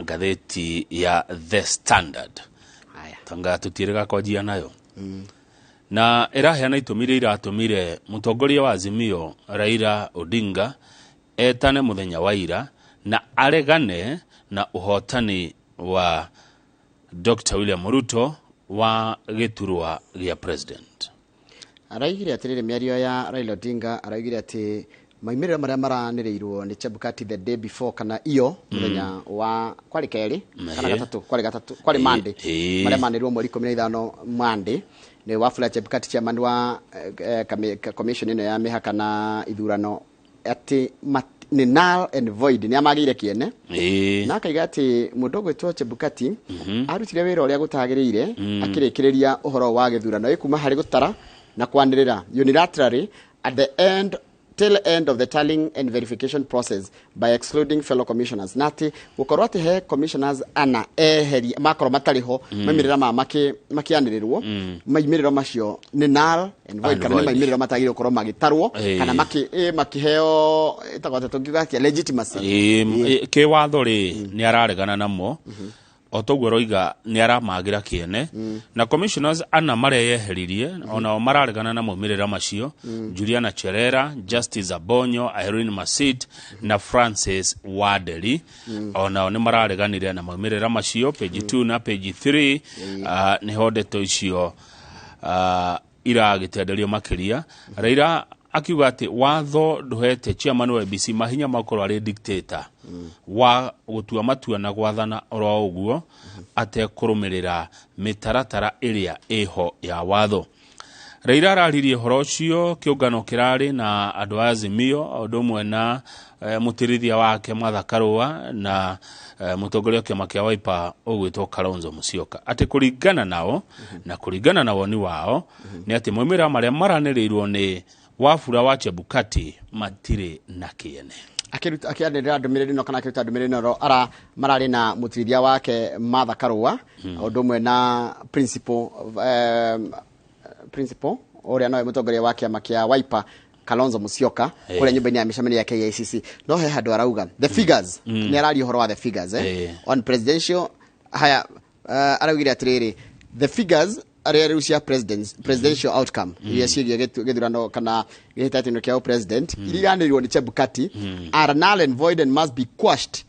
Ngathĩti ya The Standard. Haya. Tanga tũtiĩrĩga kwanjia nayo. Na ĩraheana itũmi iria iratũmire mũtongoria wa Azimio Raila Odinga etane mũthenya wa ira na aregane na ũhotani wa Dr. William Ruto wa gĩturwa gĩa president. Araigire atĩrĩrĩ, mĩario ya Raila Odinga, araigire atĩ maumĩrĩro marĩa maranĩrĩirwo nĩ Chebukati the day before, kana iyo mũthenya wa kwarĩ kerĩ kana gatatũ, kwarĩ gatatũ, kwarĩ Monday, marĩa manĩrĩirwo mweri 15 Monday nĩ Wafula Chebukati, chairman wa commission ĩno ya mĩhaka na ithurano, atĩ nĩ null and void, nĩ amagĩire kĩene. Na akaiga atĩ mũndũ ũgwĩtwo Chebukati arutire wĩra ũrĩa gũtagĩrĩire akĩrĩkĩrĩria ũhoro wa gĩthurano ĩ kuma harĩ gũtara na kwanĩrĩra unilaterally at the end till end of the tallying and verification process by excluding fellow commissioners, na atĩ gũkorwo atĩ he commissioners ana eheri makorwo matarĩ ho maumĩrĩra ma makĩanĩrĩrwo, maumĩrĩro macio nĩ null and void, And kana nĩ void. maumĩrĩro matagĩrĩirwo gũkorwo magĩtarwo kana makĩheo ĩtagwo atĩa, tũngiuga atĩa, legitimacy. Kĩwatho rĩ, nĩ araregana namo o toguo roiga nĩ aramagĩra kĩene, na commissioners ana mareyeheririe onao mararegana na maumĩrĩra macio, Juliana Cherera, Justice Abonyo, Irene Masit na Francis Wanderi, onao nĩ marareganire na maumĩrĩra macio. Page 2 na page 3 nĩho ndeto icio iragĩtenderio makĩria. Raila akiuga atĩ watho ndũhete chairman wa IEBC mahinya makorwo arĩ dictator wa gũtua matua na gwathana oro ũguo atekũrũmĩrĩra mĩtaratara ĩrĩa ĩho ya watho. Raila araririe ũhoro ũcio kĩũngano kĩrarĩ na andũ a Azimio o ũndũ ũmwe na mũtĩrithia wake Martha Karũa na mũtongoria wa kĩama kĩa Wiper ũgwĩtwo Kalonzo Musyoka, atĩ kũringana nao na kũringana na woni wao nĩ atĩ maumĩrĩra marĩa maranĩrĩirwo nĩ Wafula wa Chebukati matirĩ na kĩene. Akĩruta, akĩanĩrĩra ndũmĩrĩri ĩno kana akĩruta ndũmĩrĩri ĩno, ara mararĩ na mũtirithia wake Martha Karũa ũndũ ũmwe na principal ũrĩa nowe mũtongoria wa kĩama kĩa Wiper Kalonzo Musyoka kũrĩa nyũmba-inĩ ya mĩcemanio ya KICC. No he handũ arauga the figures, nĩ araria ũhoro wa the figures on presidential. Haya, araugire atĩrĩrĩ, the figures arĩa rĩu cia presidential outcome iria ciĩgiĩ gĩthurano kana gĩhĩtahĩtano kĩa president iria iranĩrĩirwo nĩ Chebukati are null and void and must be quashed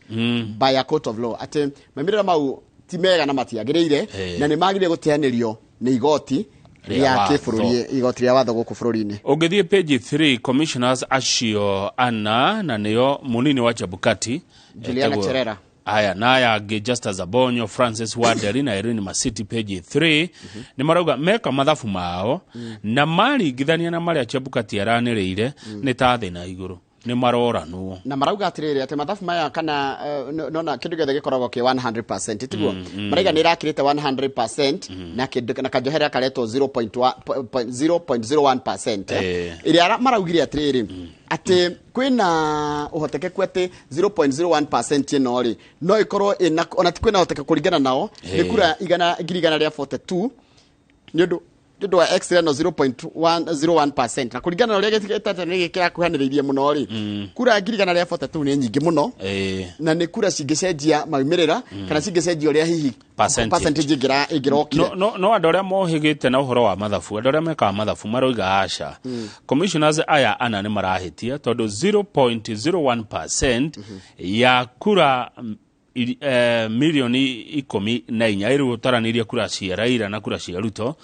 by a court of law, atĩ maumĩrĩra mau ti mega na matiagĩrĩire na nĩ magĩrĩire gũteanĩrio nĩ igoti rĩa rĩa watho. Kĩbũrũri, igoti rĩa watho gũkũ bũrũri-inĩ. Ũngĩthiĩ page 3, commissioners acio ana na nĩo mũnini wa Chebukati Juliana Cherera. Aya na aya angĩ, Justus Abonyo, Francis Wanderi na Irene Masiti, page 3, nĩ marauga meka mathabu mao na maringithania na marĩa Chebukati aranĩrĩire nĩ ta thĩ na igũrũ, nĩ maroranwo. Na marauga atĩrĩrĩ, atĩ mathabu maya kana nona kĩndũ gĩothe gĩkoragwo kĩ 100%, tiguo? Marauga nĩ ĩrakĩrĩte 100% na kĩndũ na kanjohera karetwo 0.0.01%. Ĩrĩa maraugire atĩrĩrĩ, atĩ kwĩna ũhotekeku atĩ 0.01% ĩno rĩ, no ĩkorwo ĩna, ona ti kwĩna ũhotekeku, kũringana nao nĩ kura igana ngiri igana rĩa 42 nĩ ũndũ wa x ĩno 0.101%, na kũringana na ũrĩa gĩtatũ kĩrakuhanĩrĩirie mũno rĩ, kura 142,000 nĩ nyingĩ mũno na nĩ kura cingĩcenjia maumĩrĩra kana cingĩcenjia ũrĩa hihi Percentage. Percentage ĩngĩrokire. No andũ arĩa mohĩgĩte na ũhoro wa mathabu, andũ arĩa mekaga mathabu maroiga aca, commissioners aya ana nĩ marahĩtia, tondũ 0.01% ya kura milioni 14 ĩrĩ ũtaranĩirie kura cia Raila na kura cia Ruto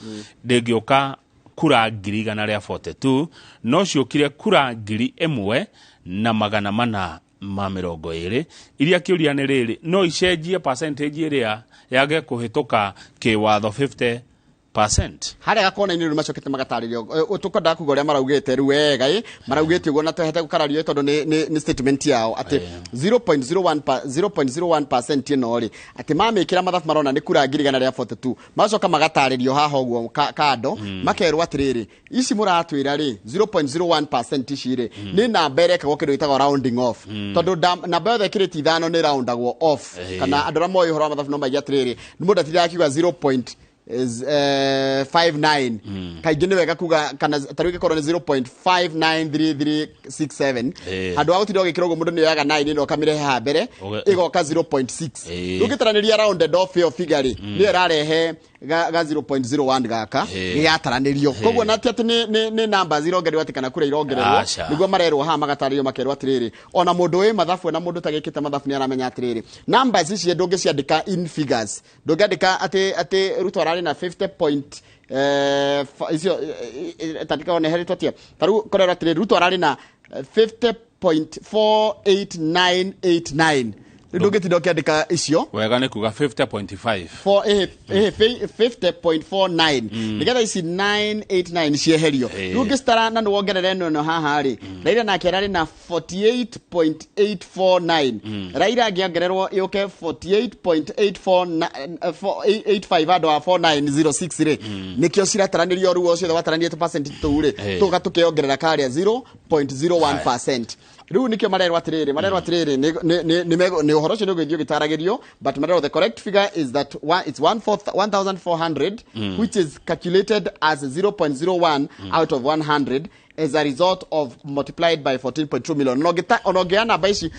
ndĩngĩũka kura 142,000, no ciũkire kura 1420, iria kĩũria nĩ rĩrĩ, no icenjie percentage ĩrĩa yage kũhĩtũka kĩwatho 50%? Harĩa gakona-inĩ rĩu macokete magatarĩrio, tũkwendaga kuga ũrĩa maraugĩte rĩu wega, ĩ maraugĩte ũguo na twehete gũkarario tondũ nĩ statement yao atĩ 0.01% ĩno rĩ, atĩ mamĩkĩra mathabu marona nĩ kura 142,000. Magacoka magatarĩrio haha ũguo kando, makerwo atĩrĩrĩ, ici mũratwĩra rĩ, 0.01% ici rĩ, nĩ namba ĩrekagwo kĩndũ gĩtagwo rounding off, tondũ namba yothe ĩkĩrĩte ithano nĩ roundagwo off. Kana andũ arĩa moĩ ũhoro wa mathabu no maige atĩrĩrĩ, mũndũ atindaga akiuga 0. 59. Kaingĩ nĩ wega kuga kana ta rĩu ĩngĩkorwo nĩ 0.593367, handũ ha gũtinda ũgĩkĩra ũguo, mũndũ nĩ oyaga 9 ĩno ũkamĩrehe haha mbere, ĩgoka 0.6. Rĩu ũngĩtaranĩria rounded off ĩyo figure rĩ, nĩyo ĩrarehe ga 0.01 gaka gĩgataranĩrio. Koguo na ti atĩ nĩ numbers irongererwo atĩ kana kura irongererwo. Aca. Nĩguo marerwo haha, magatarĩrio, makerwo atĩrĩrĩ, ona mũndũ wĩ mathabu na mũndũ ũtagĩkĩte mathabu nĩ aramenya atĩrĩrĩ, numbers ici ndũngĩciandĩka in figures, ndũngĩandĩka atĩ Ruto ararĩ na 50 point icio tandĩka one heretwo atia. Ta rĩu korerwo atĩrĩrĩ, Ruto ararĩ na 50.48989, rĩu ndũngĩtinda ũkĩandĩka icio. Wega nĩ kuga 50.5. 50.49 nigetha ici 989 cieherio. Rĩu ũngĩcitara na nĩwongerere ĩno haha rĩ, Raila nake ararĩ na 48.849. Raila angĩongererwo yũke 48.8485 handũ ha 4906 rĩ, nĩkĩo cirataranĩrio. Rĩu o ciothe wataranĩrie tũ percent tũu rĩ, tũka tũkĩongerera karĩa 0.01%. Rĩu nĩkĩo marerwo atĩrĩrĩ nĩ ũhoro ũcio nĩ ũgũthiĩ ũgĩtaragĩrio, but marerwo the correct figure is that one, it's 1400, which is calculated as 0.01 out of 100 as a result of multiplied by 14.2 million. Ona ũngĩoya namba ici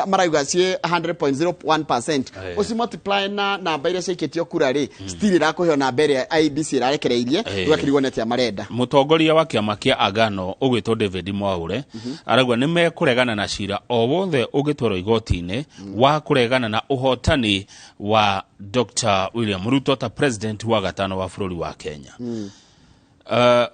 marauga ciĩ 100.01%, ũci multiply na namba iria ciaikĩtio kura rĩ, still ĩrakũheo namba ĩrĩa IEBC ĩrarekereirie. Ũgakĩrigwo nĩ atĩa marenda. Mũtongoria wa kĩama kĩa Agano ũgwĩtwo David Mwaure arauga nĩ mekũregana na cira o wothe ũngĩtwarwo igoti-inĩ wa kũregana na ũhotani wa Dr. William Ruto ta president wa gatano wa bũrũri wa Kenya.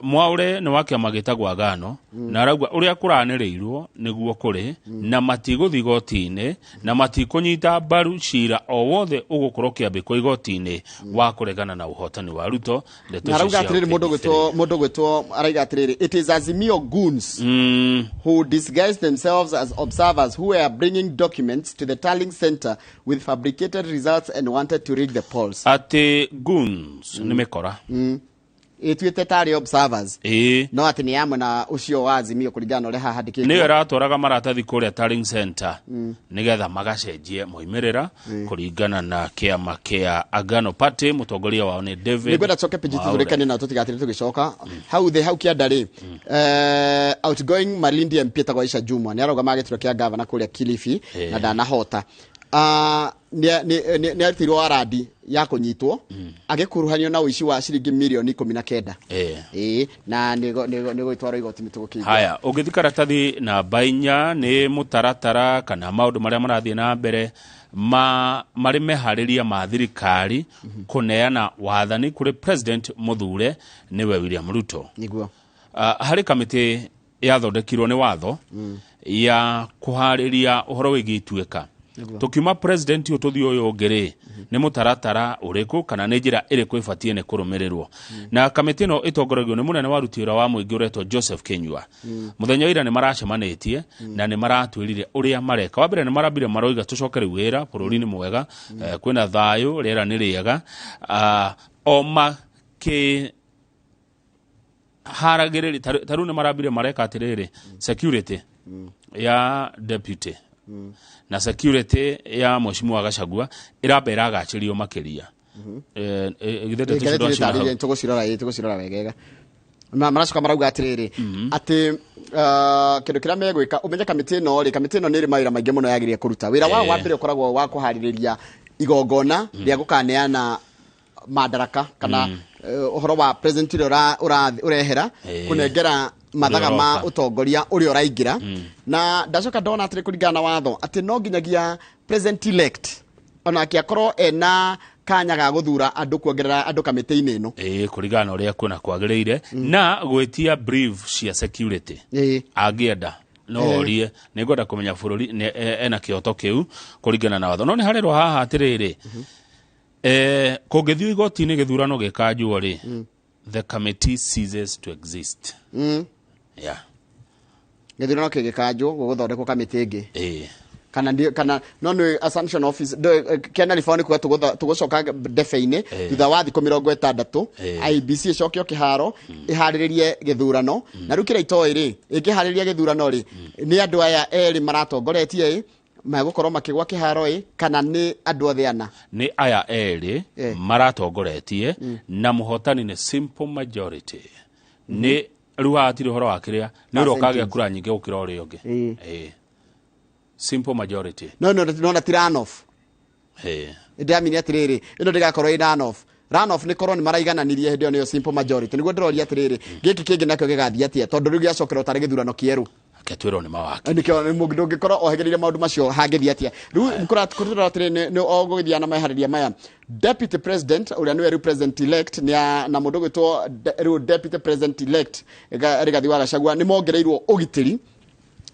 Mwaure nĩ wa kĩama gĩtagwo Agano, na arauga ũrĩa kũranĩrĩirwo nĩguo kũrĩ, na matigũthiĩ igoti-inĩ na matikũnyita mbaru cira o wothe ũgũkorwo ũkĩambĩkwo igoti-inĩ wa kũregana na ũhotani wa Ruto. Ndeto Na icio arauga cia atĩrĩrĩ, mũndũ KBC. gwĩtwo arauga atĩrĩrĩ, it is Azimio goons who disguised themselves as observers who were bringing documents to the tallying center with fabricated results and wanted to rig the polls. Atĩ goons nĩ mĩkora. Ĩtuĩte tarĩ observers, no atĩ nĩ ya mwena ũcio wa Azimio kũringana na ũrĩa haha handĩkĩtwo. Nĩyo ĩratwaraga maratathi kũrĩa tallying center nĩgetha magacenjie moimĩrĩra kũringana na kĩama kĩa Agano Party. Mũtongoria wao nĩ David Nĩngwenda coke page Mwaure. tũrĩkanie na tũtigatire tũgĩcoka hau thĩ hau kĩanda rĩ, outgoing Malindi MP etagwo Aisha Jumwa nĩ arũgamaga gĩturwa kĩa gavana kũrĩa Kilifi na ndanahota. Nĩ arutirwo warandi ya kũnyitwo agĩkuruhanio na ũici wa ciringi mirioni 19. Ĩĩ, na nĩ gũgĩtwarwo igoti-inĩ tũgũkĩigua. Haya, ũngĩthi karatathi namba 4, nĩ mũtaratara kana maũndũ marĩa marathiĩ na mbere ma marĩ meharĩria ma thirikari kũneana wathani kũrĩ president mũthure nĩwe William Ruto. Nĩguo. Harĩ kamĩtĩ yathondekirwo nĩ watho ya kũharĩria ũhoro wĩgiĩ ituĩka. Tũkiuma president ũyũ tũthiĩ ũyũ ũngĩ rĩ, nĩ mũtaratara ũrĩkũ kana nĩ njĩra ĩrĩkũ ĩbatiĩ nĩ kũrũmĩrĩrwo? Na kamĩtĩ ĩno ĩtongoragio nĩ mũnene wa aruti wĩra wa mũingĩ ũretwo Joseph Kinyua. Mũthenya wa ira nĩ maracemanĩtie na nĩ maratwĩrire ũrĩa mareka. Wa mbere nĩ marambire maroiga tũcoke rĩu wĩra, bũrũri nĩ mwega, kwĩna thayũ, rĩera nĩ rĩega. O makĩ haragĩrĩria ta rĩu nĩ marambire mareka atĩrĩrĩ, security ya deputy na security ya mheshimiwa Gachagua ĩramba ĩragacĩrio makĩria. Githĩ ndeto icio Ngathĩti ndwaciona hau? nĩtarĩrie, tũgũcirora, ĩ tũgũcirora wegega. Maracoka marauga atĩrĩrĩ atĩ kĩndũ kĩrĩa megwĩka, ũmenye kamĩtĩ ĩno rĩ, kamĩtĩ ĩno nĩ ĩrĩ mawĩra maingĩ mũno yagĩrĩire kũruta. Wĩra wao wa mbere ũkoragwo wa kũharĩrĩria igongona rĩa gũkaneana madaraka kana ũhoro wa president ũrĩa ũrehera kũnengera mathaga Ũrĩa ma ũroka. ũtongoria ũrĩa ũraingĩra. Na ndacoka ndona atĩrĩ, kũringana na watho atĩ no nginyagia president elect onake akorwo ena kanya ga gũthura andũ, kuongerera andũ kamĩtĩ-inĩ ĩno. Ĩĩ, kũringana na ũrĩa kwĩna kwagĩrĩire na gwĩtia brief cia security. Angĩenda no orie nĩ ngwenda kũmenya bũrũri ena kĩhoto kĩu kũringana na watho. No nĩ harerwo haha atĩrĩrĩ, kũngĩthiĩ igoti-inĩ gĩthurano gĩkanjwo rĩ, the committee ceases to exist. Yeah. Gĩthurano kĩngĩkanjwo, gũgũthondekwo kamĩtĩ ĩngĩ. Kana kana no nĩ assumption office kena ribao nĩ kuga tũgũcoka ndebe-inĩ thutha wa thikũ 60, IEBC ĩcokio kĩharo ĩharĩrĩrie gĩthurano. Na rĩu kĩrĩa itoĩ rĩ, ĩngĩharĩrĩria gĩthurano rĩ, nĩ andũ aya erĩ maratongoretie ĩ Megũkorwo makĩgwa kĩharo ĩ kana nĩ andũ othe ana? Nĩ aya erĩ maratongoretie, na mũhotani nĩ simple majority. Nĩ rĩu haha hatirĩ ũhoro wa kĩrĩa, nĩ ũrĩa ũkagĩa kura nyingĩ gũkĩra ũrĩa ũngĩ. Ĩĩ. Simple majority. No na ti runoff. Ndĩramini atĩrĩrĩ, ĩno ndĩgakorwo ĩ runoff. Runoff nĩ korwo nĩ maraigananirie, hĩndĩ ĩyo nĩyo simple majority. Nĩguo ndĩroria atĩrĩrĩ, gĩkĩ kĩngĩ nakĩo gĩgathiĩ atĩa, tondũ rĩu gĩacokerwo tarĩ gĩthurano kĩerũ? Reke twĩrwo nĩ mawaki. Nĩkĩo ndũngĩkorwo ohegereire maũndũ macio, hangĩthiĩ atĩa rĩu? Kũratũra atĩrĩ, nĩ o gũgĩthiĩ na meharĩria maya, deputy president ũrĩa nĩwe rĩu president elect na mũndũ ũgwĩtwo rĩu deputy president elect Rigathi wa Gachagua nĩ mongereirwo ũgitĩri.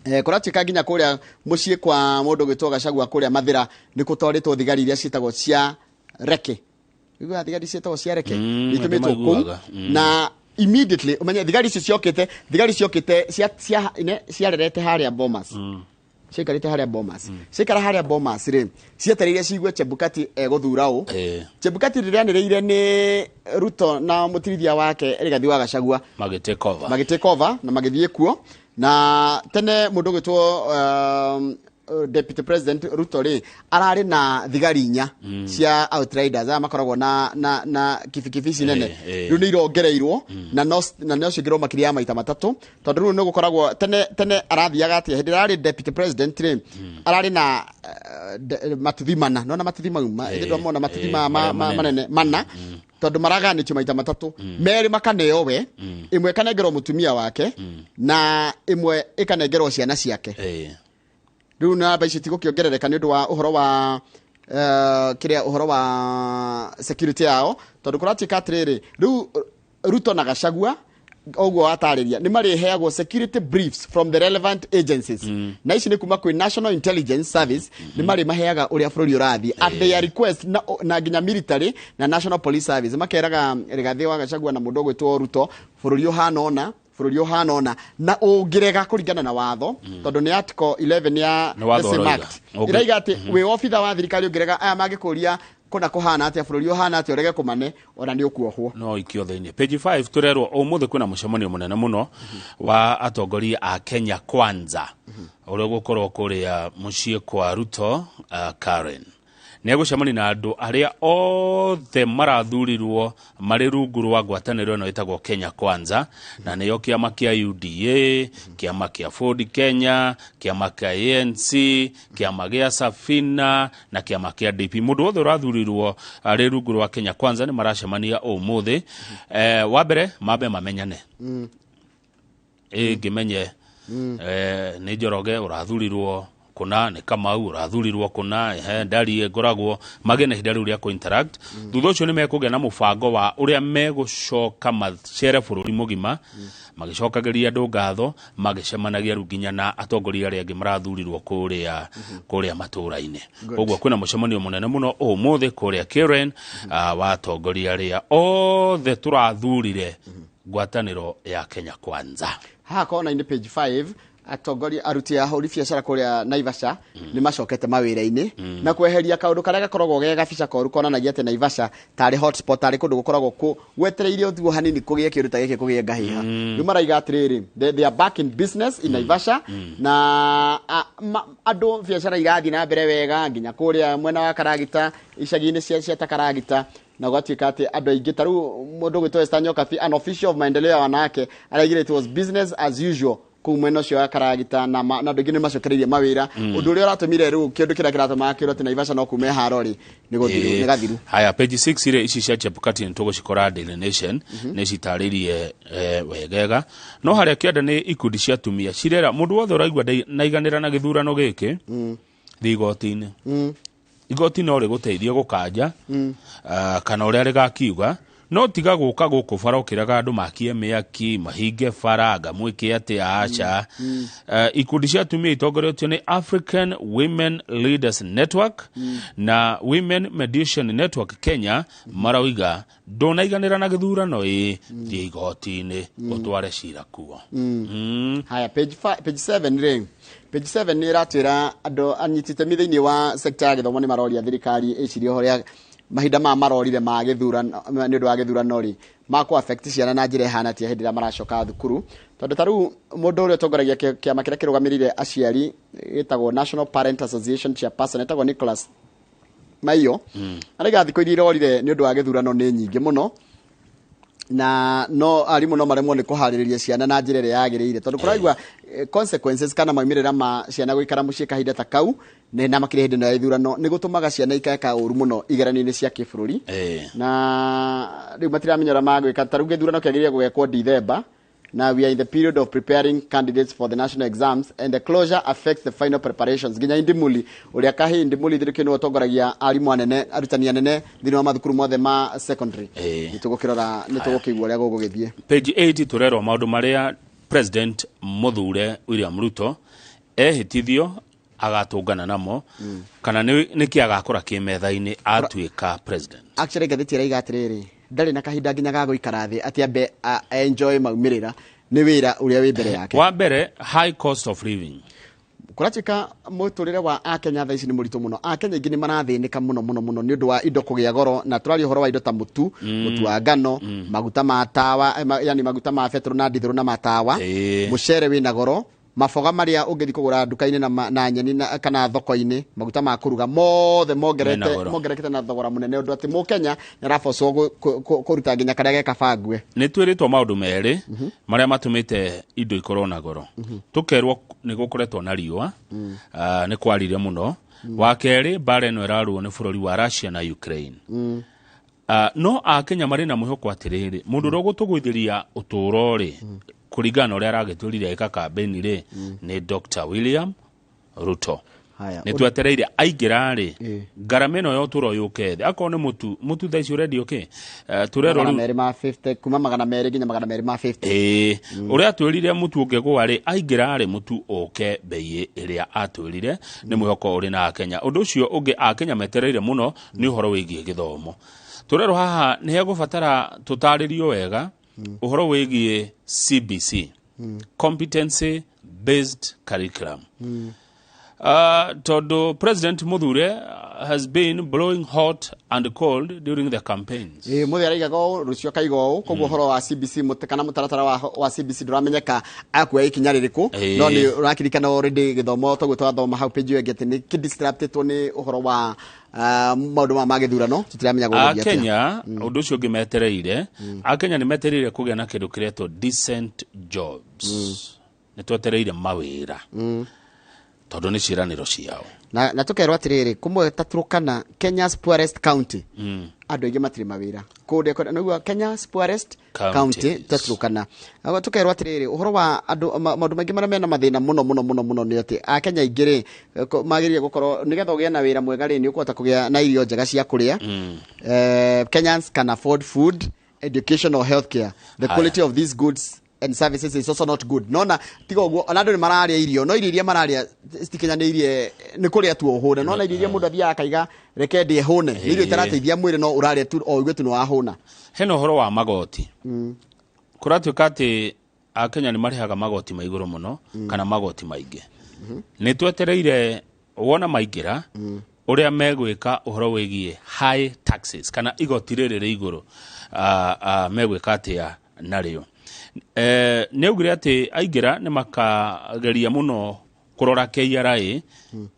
Kũratuĩka nginya kũrĩa mũciĩ kwa mũndũ ũgwĩtwo Gachagua kũrĩa Mathĩra nĩ kũtwarĩtwo thigari iria ciĩtagwo cia reke. Iguaga thigari ciĩtagwo cia reke itũmĩtwo kũu. Nĩmaiguaga. Na immediately ũmenye thigari icio ciokĩte, thigari ciokĩte ciarerete harĩa Bomas, ciaikarĩte harĩa Bomas, ciaikara harĩa Bomas rĩ, cietereire ciigue Chebukati egũthura ũ. Chebukati rĩrĩa anĩrĩire nĩ Ruto na mũtirithia wake Rigathi wa Gachagua magĩ take over. Magĩ take over na magĩthiĩ kuo. Na tene mũndũ ũgwĩtwo deputy president Ruto rĩ, ararĩ na thigari inya cia outriders, aya makoragwo na kibikibi ici nene. Rĩu nĩ irongereirwo na no ciongererwo makĩria ya maita matatũ, tondũ rĩu nĩ gũkoragwo tene tene arathiaga atĩa hĩndĩ ĩrĩa ararĩ deputy president rĩ, ararĩ na matuthi mana, nona matuthi mau ndĩramona matuthi marĩa manene. Manene mana, tondũ maraganĩtio maita matatũ, merĩ makaneo we, ĩmwe ĩkanengerwo mũtumia wake na ĩmwe ĩkanengerwo ciana ciake. Rĩu namba ici tigũkĩongerereka nĩ ũndũ wa ũhoro wa kĩrĩa, ũhoro wa security yao, tondũ kũratuĩka atĩrĩrĩ, rĩu Ruto na Gachagua ũguo watarĩria nĩ marĩheagwo security briefs from the relevant agencies, na ici nĩ kuma kwĩ National Intelligence Service, nĩ marĩ maheaga ũrĩa bũrũri ũrathiĩ at their request, na nginya military na National Police Service makeraga Rigathi wa Gachagua na mũndũ ũgwĩtwo Ruto bũrũri ũhana ũna, bũrũri ũhana ũna, na ũngĩrega kũringana na watho, tondũ nĩ article 11 ya Nĩ watho the same ũroiga. act ĩraiga atĩ wĩ obitha wa thirikari ũngĩrega aya mangĩkũria kũna kũhana atĩa, bũrũri ũhana atĩa, ũrege kũmane, ona nĩ ũkuohwo. No ikio thĩinĩ. Page 5 tũrerwo ũmũthĩ kwĩna mũcemanio mũnene mũno wa atongoria a Kenya Kwanza ũrĩa ũgũkorwo kũrĩa mũciĩ kwa Ruto, Karen. Nĩ egũcemania na andũ arĩa othe marathurirwo marĩ rungu rwa ngwatanĩro ĩno ĩtagwo Kenya Kwanza, na nĩyo kĩama kĩa UDA, kĩama kĩa Ford Kenya, kĩama kĩa ANC, kĩama gĩa Safina na kĩama kĩa DP. Mũndũ wothe ũrathurirwo arĩ rungu rwa Kenya Kwanza nĩ maracemania ũmũthĩ. Wa mbere mambe mamenyane, ĩ ngĩmenye nĩ Njoroge ũrathurirwo kũna, nĩ Kamau ũrathurirwo kũna, ehe, ndarie ngoragwo magĩe na ihinda rĩu rĩa kũ-interact. Thutha ũcio nĩ mekũgĩa na mũbango wa ũrĩa megũcoka macere bũrũri mũgima magĩcokagĩria andũ ngatho, magĩcemanagia rĩu nginya na atongoria arĩa angĩ marathurirwo kũrĩa matũũra-inĩ. Koguo kwĩna mũcemanio mũnene mũno ũmũthĩ kũrĩa Karen, wa atongoria arĩa othe tũrathurire ngwatanĩro ya Kenya Kwanza. Haha kona-inĩ page 5, atongoria aruti a ahũri biacara kũrĩa Naivasha nĩ macokete mawĩra-inĩ na kweheria kaũndũ karĩa gakoragwo ge gabica koru konanagia atĩ Naivasha tarĩ hotspot, tarĩ kũndũ gũkoragwo gwetereire ũthiũ hanini kũgĩe kĩndũ ta gĩkĩ, kũgĩe ngahĩha. Rĩu maraiga atĩrĩrĩ, they are back in business in Naivasha na andũ biacara irathiĩ na mbere wega nginya kũrĩa mwena wa Karagita, icagi-inĩ cia ta Karagita, na gwatuĩka atĩ andũ aingĩ ta rĩu mũndũ ũgwĩtwo Esther Nyokabi, an official of maendeleo ya wanawake, araigire it was business as usual kũu mwena ũcio wa Karagita, na andũ aingĩ nĩ macokereirie mawĩra, ũndũ ũrĩa ũratũmire rĩu kĩndũ kĩrĩa kĩratũmaga kĩrwo atĩ Naivasha no kume haro rĩ, nĩ gũthiru, nĩ gathiru. Haya, page 6 rĩ, ici cia Chebukati nĩ tũgũcikora Daily Nation, nĩ citarĩirie wegega. No harĩa kĩanda nĩ ikundi cia atumia cirera mũndũ wothe ũraigua naiganĩra na gĩthurano gĩkĩ, thiĩ igoti-inĩ. Igoti no rĩgũteithie gũkanja kana ũrĩa rĩgakiuga, no tiga gũka gũkũ bara ũkĩraga andũ makie mĩaki, mahinge bara, ngamwĩke atĩa, aca. Ikundi cia atumia itongoretio nĩ African Women Leaders Network na Women Mediation Network Kenya marauga ndũnaiganĩra na gĩthurano, ĩ thiĩ igoti-inĩ ũtware cira kuo. Haya, page 7 rĩ, page 7 nĩ ĩratwĩra andũ anyiti itemi thĩinĩ wa sekta ya gĩthomo nĩ maroria thirikari ĩcirie ũhoro ya Mahinda maya marorire ma gĩthurano, nĩ ũndũ wa gĩthurano rĩ, makũ affect ciana na njĩra ĩhana atĩa hĩndĩ ĩrĩa maracoka thukuru? Tondũ ta rĩu mũndũ ũrĩa ũtongoragia kĩama kĩrĩa kĩrũgamĩrĩire aciari gĩtagwo National Parent Association, chairperson etagwo Nicholas Maiyo, araiga thikũ iria irorire nĩ ũndũ wa gĩthurano nĩ nyingĩ mũno, na no arimũ no maremwo nĩ kũharĩrĩria ciana na njĩra ĩrĩa yagĩrĩire, tondũ kũraigua consequences kana maumĩrĩra ma ciana gũikara mũciĩ kahinda ta kau na makĩria hĩndĩ ĩno ya ithurano nĩ gũtũmaga ciana ikeka ũru mũno igeranio-inĩ cia kĩbũrũri. Na rĩu matiramenya ũrĩa magwĩka. Ta rĩu gĩthurano kĩagĩrĩire gũgekwo December, na we are in the period of preparing candidates for the national exams and the closure affects the final preparations. Nginya Indimuli, ũrĩa kahĩ Indimuli thirikari nĩwe ũtongoragia arimũ anene, arutani anene thĩinĩ wa mathukuru mothe ma secondary. Nĩ tũgũkĩrora, nĩ tũgũkĩigua ũrĩa gũgũgĩthiĩ. Page 8 tũrerwo maũndũ marĩa President mũthure William Ruto ehĩtithio agatũngana namo, kana nĩkĩ agakora kĩ metha-inĩ atuĩka president. Actually, ngathĩti ĩraiga atĩrĩrĩ, ndarĩ na kahinda nginya ga gũikara thĩ atĩ ambe enjoy maumĩrĩra, nĩ wĩra ũrĩa wĩ mbere yake. Wa mbere, high cost of living. Kũratuĩka mũtũrĩre wa akenya thaa ici nĩ mũritũ mũno. Akenya aingĩ nĩ marathĩnĩka mũno mũno mũno nĩ ũndũ wa indo kũgĩa goro, na tũraria ũhoro wa indo ta mũtu, mũtu wa ngano, maguta ma tawa, yani maguta ma betũrũ na ndithũrũ na matawa, mũcere wĩna goro, maboga marĩa ũngĩthiĩ kũgũra nduka-inĩ na nyeni na, kana thoko-inĩ, maguta ma kũruga, mothe mongerete Mena goro. Mongerekete na thogora mũnene ũndũ atĩ mũkenya nĩ arabocwo kũruta nginya karĩa gekabangue. Nĩ twĩrĩtwo maũndũ merĩ marĩa matũmĩte indo ikorwo na goro. Tũkerwo nĩ gũkoretwo na riũa, nĩ kwarire mũno. Wa kerĩ, mbara ĩno ĩrarũo nĩ bũrũri wa Russia na Ukraine. No akenya marĩ na mwĩhoko atĩrĩrĩ, mũndũ ũrĩa ũgũtũgũithĩria ũtũũro rĩ, kũringana na ũrĩa aragĩtwĩrire ĩka kambĩni rĩ, nĩ Dr. William Ruto. Haya, Nĩ twetereire aingĩra rĩ, ngarama ĩno ya ũtũũro yũke thĩ. Akorwo nĩ mũtu, mũtu thaa ici ũrendio kĩ? Tũrerwo magana rĩu merĩ ma 50, kuma 200 nginya 250. Ĩĩ, ũrĩa atwĩrire mũtu ũngĩgũa rĩ, aingĩra rĩ, mũtu ũke bei ĩrĩa atwĩrire. Nĩ mwĩhoko ũrĩ na akenya. Ũndũ ũcio ũngĩ akenya metereire mũno nĩ ũhoro wĩgiĩ gĩthomo. Tũrerwo haha nĩ hegũbatara tũtarĩrio wega ũhoro wĩgiĩ CBC, competency based curriculum, tondũ President Muthure has been blowing hot and cold during the campaigns. Ĩĩ, mũthĩ araigaga ũũ, rũciũ akaiga ũũ. Koguo ũhoro wa CBC kana mũtaratara wa CBC ndũramenyeka akuoya ikinya rĩrĩkũ. No nĩ ũrakirikana already gĩthomo toguo twathoma hau page ĩyo ĩngĩ atĩ nĩ kĩdistractĩtwo nĩ ũhoro wa maũndũ maya ma gĩthurano, tũtiramenya gũgũthiĩ atĩa. Akenya, ũndũ ũcio ũngĩ metereire, akenya nĩ metereire kũgĩa na kĩndũ kĩretwo decent jobs. Nĩ twetereire mawĩra, tondũ nĩ ciĩranĩro ciao. Na tũkerwo atĩrĩrĩ, kũmwe ta Turkana, Kenya's poorest county, andũ aingĩ matirĩ mawĩra kũndĩa nĩguo Kenya's poorest counties. County ta Turkana. Agwo tũkerwo atĩrĩrĩ, ũhoro wa andũ maũndũ maingĩ marĩa mena mathĩna mũno mũno mũno mũno nĩ atĩ akenya aingĩ rĩ, magĩrĩire gũkorwo nĩgetha ũgĩe na wĩra mwega rĩ, nĩ ũkũhota kũgĩa na irio njega cia kũrĩa. Kenyans can afford food, education or healthcare. The quality of these goods and services is also not good. Nona tiga ũguo, ona andũ nĩ mararĩa irio, no irio iria mararĩa citikinyanĩirie, nĩ kũrĩa tu ũhũne. Nona irio iria mũndũ athiaga akaiga reke ndĩe hũne, nĩ irio itarateithia mwĩrĩ, no ũrarĩa tu o ũigue tu nĩ wahũna. Hena ũhoro wa magoti. Kũratuĩka atĩ akenya nĩ marĩhaga magoti ma igũrũ mũno, kana magoti maingĩ. Nĩ twetereire wona maingĩra ũrĩa megwĩka ũhoro wĩgiĩ high taxes kana igoti rĩrĩ rĩ igũrũ, megwĩka atĩa narĩo. Nĩ augire atĩ aingĩra nĩ makageria mũno kũrora KRA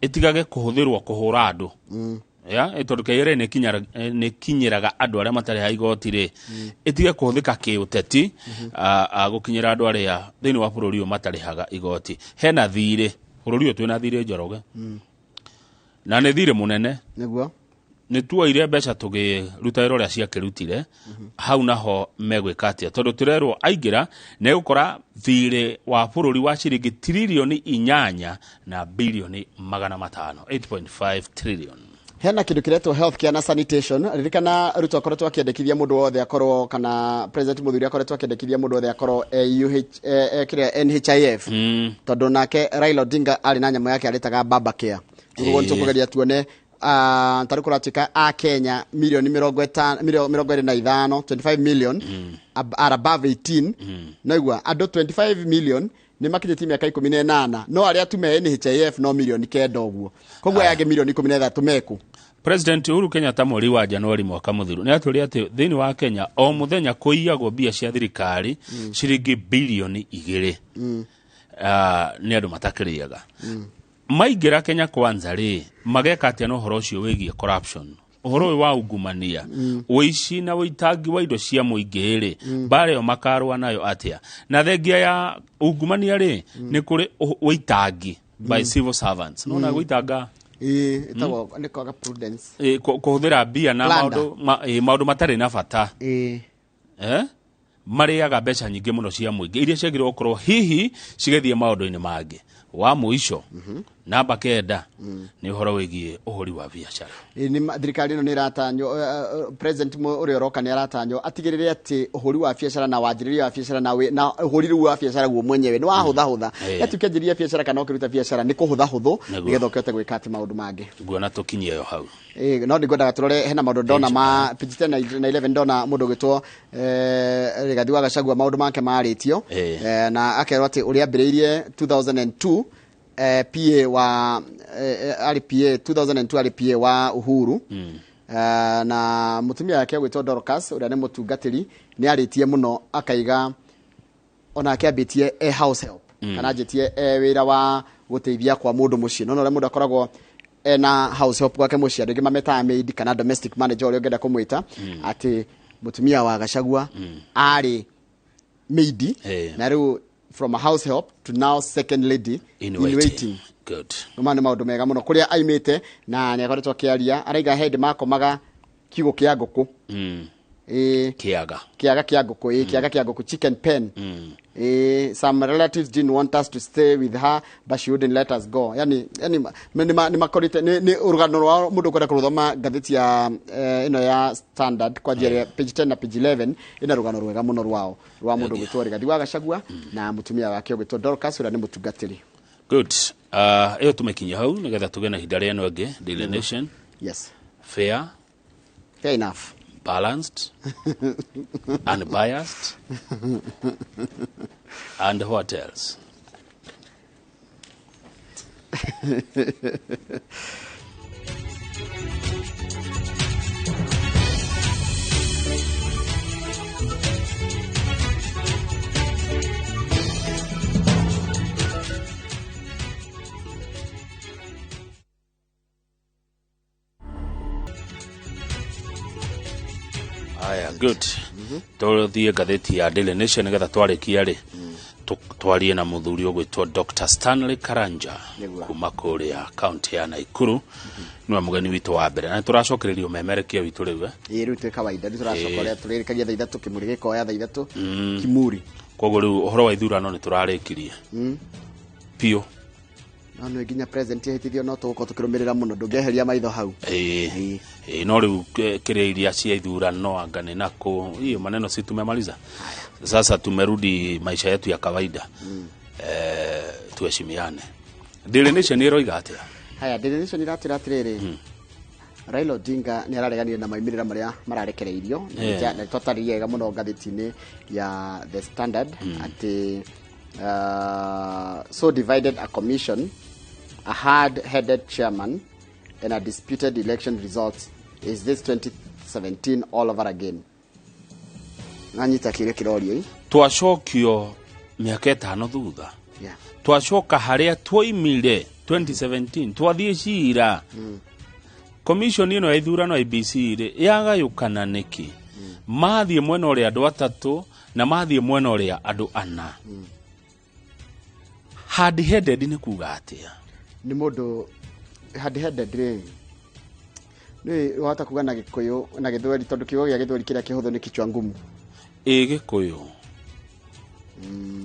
ĩtigage kũhũthĩrwo kũhũra andũ, ya tondũ KRA nĩ kinyĩraga andũ arĩa matarĩ igoti rĩ, ĩtige kũhũthĩka kĩũteti gũkinyĩra andũ arĩa thĩinĩ wa bũrũri ũyũ matarĩhaga igoti. Hena thirĩ bũrũri ũyũ, twĩna thirĩ, Njoroge, na nĩ thirĩ mũnene. Nĩ tuoire mbeca tũgĩruta wĩra ũrĩa ciakĩrutire hau, naho megwĩka atĩa? Tondũ tũrerwo aingĩra nĩ gũkora thirĩ wa bũrũri wa ciringi 8.5 tiririoni na bilioni 500, 8.5 trillion. Hena kindu kiretwo healthcare na sanitation. Ririkana Ruto akoretwo akiendekithia mundu wothe akorwo, kana President Muthuri akoretwo akiendekithia mundu wothe akorwo UH, kiria NHIF, tondu nake Raila Odinga arĩ na nyamũ yake arĩtaga Baba Care. Niguo nĩtũkũgeria tuone tarĩ kũratuĩka a Kenya milioni 50, 25, 25 million are above 18. Naigua andũ 25 million nĩ makinyĩtie mĩaka 18, no arĩa tu me NHIF no 9 milioni ũguo, koguo aya angĩ 13 milioni mekũ. President Uhuru Kenyatta mweri wa Januari mwaka mũthiru nĩ atwĩrire atĩ thĩinĩ wa Kenya o mũthenya kũiyagwo mbia cia thirikari ciringi bilioni 2 nĩ andũ matakĩrĩaga. Maingĩra Kenya Kwanza rĩ, mageka atĩa na ũhoro ũcio wĩgiĩ corruption, ũhoro ũyũ wa ungumania, ũici na ũitangi wa indo cia mũingĩ rĩ, mbara ĩyo makarũa nayo atĩa? Na thengia ya ungumania rĩ, nĩ kũrĩ ũitangi by civil servants, nona gũitanga. Ĩĩ, ĩtagwo nĩ kwaga prudence. Kũhũthĩra mbia na Plunder. maũndũ matarĩ na bata. Eh? Marĩaga mbeca nyingĩ mũno cia mũingĩ iria ciagĩrĩirwo gũkorwo hihi cigĩthiĩ maũndũ-inĩ mangĩ. Wa mũico, namba 9, nĩ ũhoro wĩgiĩ ũhũri wa biacara. Ĩĩ, thirikari ĩno nĩ ĩratanywo, president ũrĩa ũroka nĩ aratanywo atigĩrĩre atĩ ũhũri wa biacara na wanjĩrĩria wa biacara na ũhũri rĩu wa biacara guo mwenyewe nĩ wahũthahũtha. Ati ũkĩanjĩrĩria biacara kana ũkĩruta biacara nĩ kũhũthahũthũ nĩgetha ũkĩhote gwĩka atĩ maũndũ mangĩ. Nguona tũkinyie yo hau. Ĩĩ, no nĩngwendaga tũrore hena maũndũ ndona ma page 10 na 11, ndona mũndũ ũgwĩtwo Rigathi wa Gachagua, maũndũ make marĩtio na akerwo atĩ ũrĩa ambĩrĩirie 2002, PA wa arĩ PA 2002, arĩ PA wa Uhuru. Na mũtumia wake ũgwĩtwo Dorcas, ũrĩa nĩ mũtungatĩri, nĩ arĩtie mũno akaiga onake ambĩtie e house help kana anjĩtie e wĩra wa gũteithia kwa mũndũ mũciĩ, no ũrĩa mũndũ akoragwo ena house help gwake mũciĩ, andũ aingĩ mametaga maid kana domestic manager, ũrĩa ũngĩenda kũmwĩta, atĩ mũtumia wa Gachagua arĩ maid na rĩu from a house help to now second lady in in waiting. Waiting. Good. Nĩ nĩ maũndũ mega mũno kũrĩa aimĩte na nĩ akoretwo akĩaria, araiga hĩndĩ makomaga kiugũ kĩa ngũkũ. Ĩĩ. Kĩaga. Kĩaga kĩa ngũkũ, ĩĩ, kĩaga kĩa ngũkũ, chicken pen. Some relatives didn't want us to stay with her, but she wouldn't let us go. Yani nĩ makorĩte nĩ rũgano rwao. Mũndũ ũkwenda kũrũthoma ngathĩti ya ĩno ya Standard kwanjia page 10 na page 11, ĩna rũgano rwega mũno rwao rwa mũndũ ũgwĩtwo Rigathi wa Gachagua na mũtumia wake ũgwĩtwo Dorcas, ũrĩa nĩ mũtungatĩri. Good. Ĩyo tũmĩkinyie hau nĩgetha tũgĩe na ihinda rĩa ĩno ĩngĩ, Daily Nation. Yes. Fair, fair enough, balanced, unbiased, and what else? Aya, good. Tũthiĩ ngathĩti ya Daily Nation nĩgetha twarĩkia rĩ, twarie na mũthuri ũgwĩtwo Dr. Stanley Karanja kuma kũrĩa kaunti ya Naikuru, nĩwe mũgeni witũ wa mbere na nĩtũracokereria ũmemerekia witũ rĩu, eh? Ĩĩ, rĩu twĩ kawaida, rĩu tũracoka ũrĩa tũrĩrĩkagia thaa 3, kĩmũrĩ gĩkoya thaa 3 kimuri. Koguo rĩu ũhoro wa ithurano nĩ tũrarĩkirie biũ. No nĩ nginya president ahĩtithio, no tũgũkorwo tũkĩrũmĩrĩra mũno, ndũngĩeheria maitho hau. Ĩĩ. Ĩĩ, no rĩu kĩrĩa iria cia ithurano anga nĩ nako hiyo maneno si tumemaliza, sasa tumerudi maisha yetu ya kawaida. Tuheshimiane. Daily Nation ĩroiga atĩa? Haya, Daily Nation iratwĩra atĩrĩrĩ, Raila Odinga nĩ arareganire na maumĩrĩra marĩa mararekereirio na na twatarĩria wega mũno ngathĩti-inĩ ya The Standard atĩ so divided a commission, a hard-headed chairman and a disputed election result, is this 2017 all over again? Nanyita kĩrĩa kĩrorio ĩ. Twacokio mĩaka 5 thutha. Twacoka harĩa twoimire 2017, twathiĩ cira commission ĩno ya ithurano IBC rĩ, yagayũkana nĩkĩ? Mathiĩ mwena ũrĩa andũ atatũ na mathiĩ mwena ũrĩa andũ ana. Hard headed nĩ kuga atĩa? Nĩ mũndũ hard headed rĩ, nĩ wahota kuga na Gĩkũyũ na Gĩthweri, tondũ kiugo gĩa Gĩthweri kĩrĩa kĩhũthũ nĩ kichwa ngumu. Ĩ Gĩkũyũ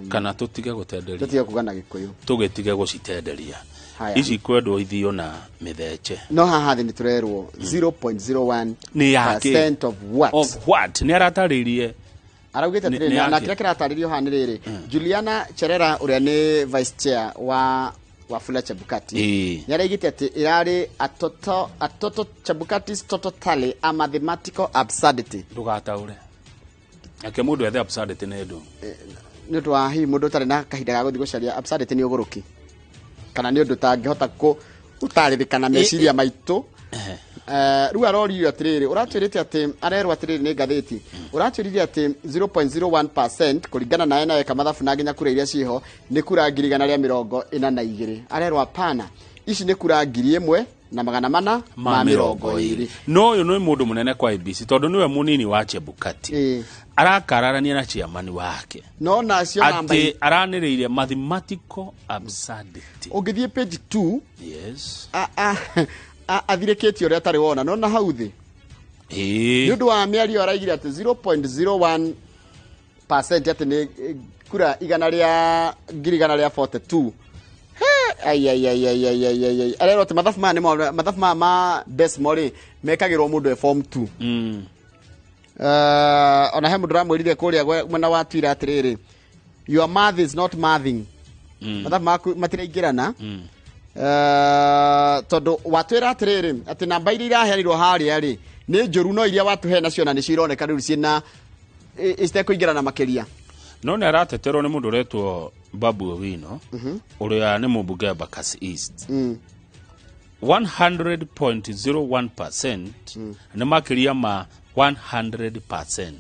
kana tũtige gũtenderia? Tũtige kuga na Gĩkũyũ. Tũgĩtige gũcitenderia. Haya. Ici kwendwo ithio na mĩthece. No haha thĩ nĩ tũrerwo 0.01 Nĩ yake. percent of what? Of what nĩ aratarĩirie. Araugĩte atĩrĩrĩ, nĩ na yake. kĩrĩa kĩratarĩrio haha nĩ rĩrĩ, Juliana Cherera, ũrĩa nĩ vice chair wa Wafula Chebukati, nĩ araigĩte atĩ ĩrarĩ a total Chebukati's total tally, a mathematical absurdity. Ndũgataũre ake mũndũ ethe absurdity nĩ ndũ. Nĩ ũndũ wa hihi mũndũ ũtarĩ na kahinda ga gũthiĩ gũcaria, absurdity nĩ ũgũrũki kana nĩ ũndũ ũtangĩhota gũtarĩrĩka na meciria maitũ. Rĩu arorio atĩrĩrĩ, ũratwĩrĩte atĩ arerwo atĩrĩrĩ nĩ ngathĩti, ũratwĩrire atĩ 0.01% kũringana nawe na weka mathabu na nginya kura iria ciĩho nĩ kura 142,000. Arerwo hapana, ici nĩ kura 1420. No ũyũ nĩ mũndũ mũnene kwa IEBC tondũ nĩwe mũnini wa Chebukati. Arakararania na chairman wake No nacio namba atĩ aranĩrĩire mathematical absurdity. Ũngĩthiĩ page 2, athirĩkĩtie ũrĩa atarĩ wona nona hau thĩ nĩ ũndũ wa mĩario araigire atĩ 0.01% atĩ nĩ kura igana rĩa ngiri igana rĩa 42. He, ai ai ai ai ai ai ai ai, arerwo atĩ mathabu maya nĩmo mathabu maya ma decimal rĩ mekagĩrwo mũndũ e form 2. Ona he mũndũ ũramwĩrire kũrĩa mwena wa Twitter atĩrĩrĩ, "Your math is not mathing." Mathabu maku matiraingĩrana. Tondũ watwĩra atĩrĩrĩ atĩ namba iria iraheanirwo harĩa rĩ nĩ njũru, no iria watũhe nacio na nĩcio ironeka rĩu ciĩna citekũingĩrana makĩria. No nĩ arateterwo nĩ mũndũ ũretwo Babu Owino, ũrĩa nĩ mũmbunge wa Embakasi East. 100.01% nĩ makĩria ma 100%.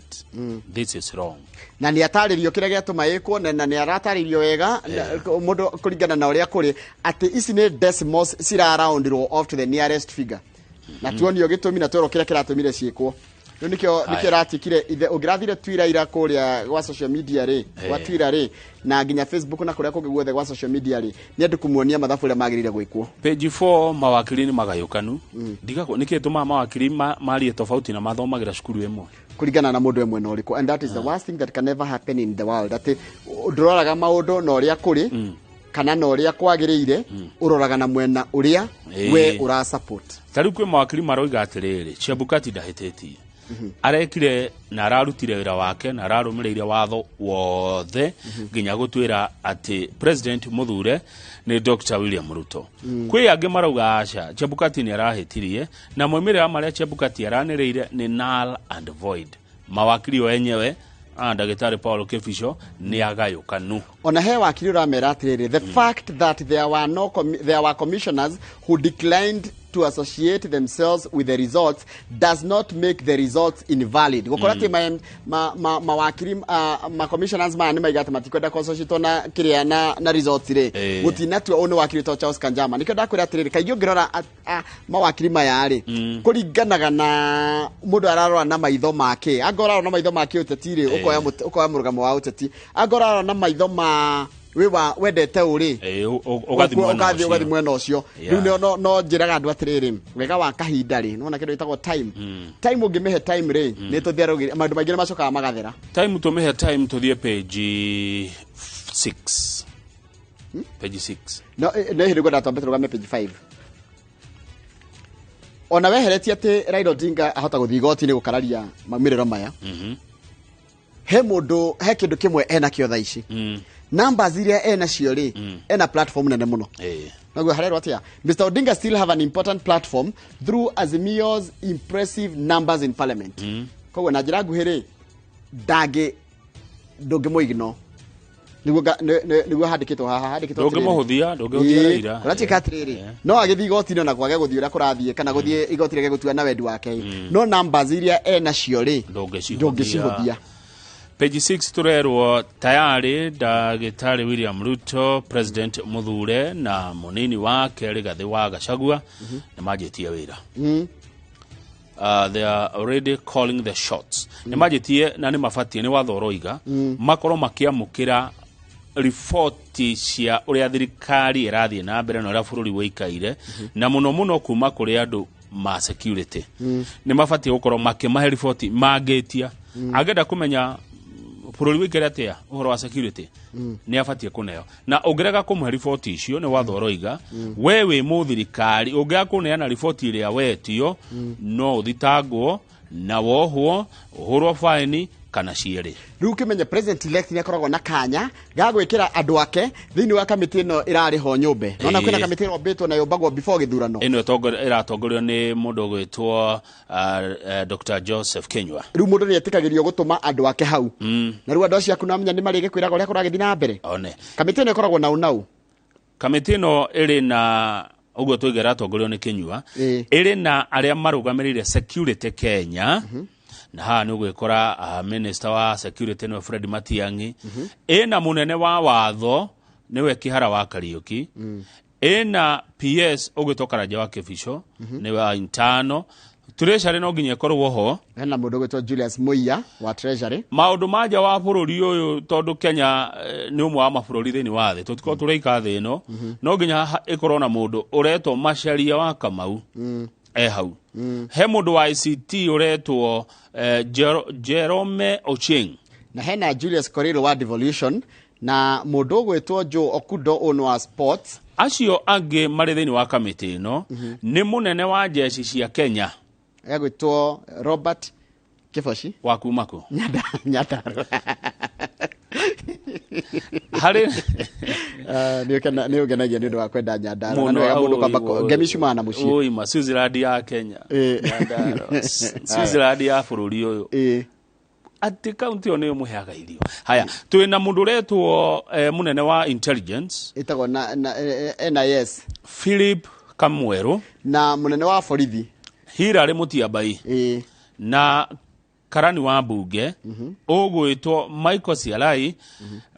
This is wrong. Na nĩ atarĩrio kĩrĩa gĩatũma ĩkwo na nĩ aratarĩrio wega mũndũ kũringana na ũrĩa kũrĩ atĩ ici nĩ decimals cira roundirwo off to the nearest figure, na tuonio gĩtũmi na twerwo kĩrĩa kĩratũmire ciĩkwo. Rĩu nĩkĩo ĩratuĩkire ithe ũngĩrathire Twitter ira kũrĩa gwa social media rĩ, gwa Twitter rĩ, na nginya Facebook na kũrĩa kũngĩ guothe gwa social media rĩ, nĩ andũ kũmuonia mathabu ũrĩa magĩrĩire gwĩkwo. Page 4, mawakiri nĩ magayũkanu. Ndigakwo nĩkĩ tũmaga mawakiri marie tofauti na mathomagĩra cukuru ĩmwe. Kũringana na mũndũ e mwena ũrĩkũ, and that is the worst thing that can ever happen in the world, atĩ ndũroraga maũndũ na ũrĩa kũrĩ kana na ũrĩa kwagĩrĩire, ũroraga na mwena ũrĩa we ũra support. Ta rĩu kwĩ mawakiri maroiga atĩrĩrĩ, Chebukati ndahĩtĩtie, arekire na ararutire wĩra wake na ararũmĩrĩire watho wothe nginya gũtuĩra atĩ president mũthure nĩ Dr. William Ruto. Kwĩ angĩ marauga aca, Chebukati nĩ arahĩtirie na moimĩrĩra marĩa Chebukati aranĩrĩire nĩ null and void. Mawakiri o enyewe a ndagĩtarĩ Paul Kibicho nĩ agayũkanu. Ona he wakiri ũramera atĩrĩrĩ, the fact that there were no there were commissioners who declined to associate themselves with the results does not make the results invalid. Gũkorwo atĩ mawakiri ma commissioners maya nĩ maiga atĩ matikwenda kũ associate na kĩrĩa na results rĩ, gũtinatua ũyũ nĩ wakiri to Charles Kanjama. Nĩkĩo ndakwĩra atĩrĩrĩ, kaingĩ ũngĩrora mawakiri maya rĩ, kũringanaga na mũndũ ararora na maitho make. Angorwo ararora na maitho ma kĩũteti rĩ, ũkoya mũrũgamo wa ũteti. Angorwo ararora na maitho ma wĩ wa wendete ũrĩ, Ũgathiĩ mwena ũgathiĩ ũcio. Ũgathiĩ mwena ũcio. Rĩu no njĩraga andũ atĩrĩrĩ, wega wa kahinda rĩ, nĩwona kĩndũ gĩtagwo time, time ũngĩmĩhe time rĩ, nĩ tũtherũgĩria maũndũ maingĩ nĩ macokaga magathera. Time, tũmĩhe time, tũthiĩ page 6, page 6. No no hĩndĩ ngwenda twambe tũrũgame page 5. Ona weheretie atĩ Raila Odinga ahota gũthiĩ igoti-inĩ gũkararia maumĩrĩro maya, he mũndũ he kĩndũ kĩmwe enakĩo thaa ici, numbers iria enacio rĩ, ena platform nene mũno. Naguo harerwo atia? Mr Odinga still have an important platform through Azimio's impressive numbers in parliament. Koguo na njĩra nguhĩ rĩ, ndangĩ ndũngĩmũigno nĩguo nĩguo handĩkĩtwo haha, handĩkĩtwo atĩrĩrĩ. Ndũngĩmũhũthia, ndũngĩhũthia Raila. Ũratuĩka atĩrĩrĩ, no agĩthiĩ igoti-inĩ ona kwage gũthiĩ ũrĩa kũrathiĩ kana gũthiĩ igoti rĩage gũtua na wendi wake, no numbers iria enacio rĩ, Ndũngĩcihũthia. ndũngĩcihũthia. Page 6 turerwo tayari ndagĩtarĩ William Ruto, president mũthure, na mũnini wake Rigathĩ wa Gachagua nĩ manjĩtie wĩra. They are already calling the shots. Nĩ manjĩtie na nĩ mabatie, nĩ watho ũroiga makorwo makĩamũkĩra riboti cia ũrĩa thirikari ĩrathiĩ na mbere na ũrĩa bũrũri ũikaire, na mũno mũno kuma kũrĩ andũ ma security. Nĩ mabatiĩ gũkorwo makĩmahe riboti mangĩtia. Angĩenda kũmenya bũrũri wĩikare atĩa ũhoro wa security, nĩ abatiĩ kũneo, na ũngĩrega kũmũhe riboti icio, nĩ watho ũroiga we wĩ mũthirikari, ũngĩaga kũneana riboti ĩrĩa wetio, no ũthitangwo na wohwo, ũhũrwo faini kana cierĩ. Rĩu ũkĩmenye president elect nĩ akoragwo na kanya ga gwĩkĩra andũ ake thĩinĩ wa kamĩtĩ ĩno ĩrarĩho nyũmbe. Nona kwĩna kamĩtĩ ĩrombĩtwo na yũmbagwo before gĩthurano. Ĩno ĩratongorio nĩ mũndũ ũgwĩtwo Dr. Joseph Kinyua. Rĩu mũndũ nĩ etĩkagĩrio gũtũma andũ ake hau, na rĩu andũ acio aku namenya nĩ marĩgĩkwĩraga ũrĩa kũragĩthiĩ na mbere. One. Kamĩtĩ ĩno ĩkoragwo nau nau. Kamĩtĩ ĩno ĩrĩ na Ũguo tũiga ĩratongorio nĩ Kĩnyua. Ĩĩ. Ĩrĩ na arĩa marũgamĩrĩire security Kenya, na haha nĩ ũgwĩkora minister wa security nĩwe Fred Matiang'i. Ĩna mũnene wa watho nĩwe Kĩhara wa Kariũki. Ĩna PS ũgwĩtwo Karanja wa Kĩbico, nĩwe wa internal. Treasury no nginya ĩkorwo ho. Hena mũndũ ũgwĩtwo Julius Muiya wa Treasury. Maũndũ ma nja wa bũrũri ũyũ, tondũ Kenya nĩ ũmwe wa mabũrũri thĩinĩ wa thĩ, tũtikorwo tũraika thĩ ĩno, no nginya ĩkorwo na mũndũ ũretwo Macharia wa Kamau e hau. He mũndũ wa ICT ũretwo Jerome Ochieng. Na hena Julius Korir wa devolution, na mũndũ ũgwĩtwo Joe Okudo, ũyũ nĩ wa sports. Acio angĩ marĩ thĩinĩ wa kamĩtĩ ĩno nĩ mũnene wa jeshi cia Kenya, Egwĩtwo Robert Kibochi. Wa kuma kũ? Nyandarua. Harĩ Nĩ ũngenagia nĩ ũndũ wa kwenda Nyandarua. Na nĩ wega mũndũ kwamba ngemi ciumaga na mũciĩ. Ũima Switzerland ya Kenya. Nyandarua. Switzerland ya bũrũri ũyũ. Atĩ kaunti ĩyo nĩyo mũheaga irio. Haya, twĩna mũndũ ũretwo mũnene wa intelligence. Ĩtagwo na NIS. Philip Kamwerũ. Na mũnene wa borithi. Hilary Mutyambai. Na karani wa mbunge ũgwĩtwo Michael Sialai.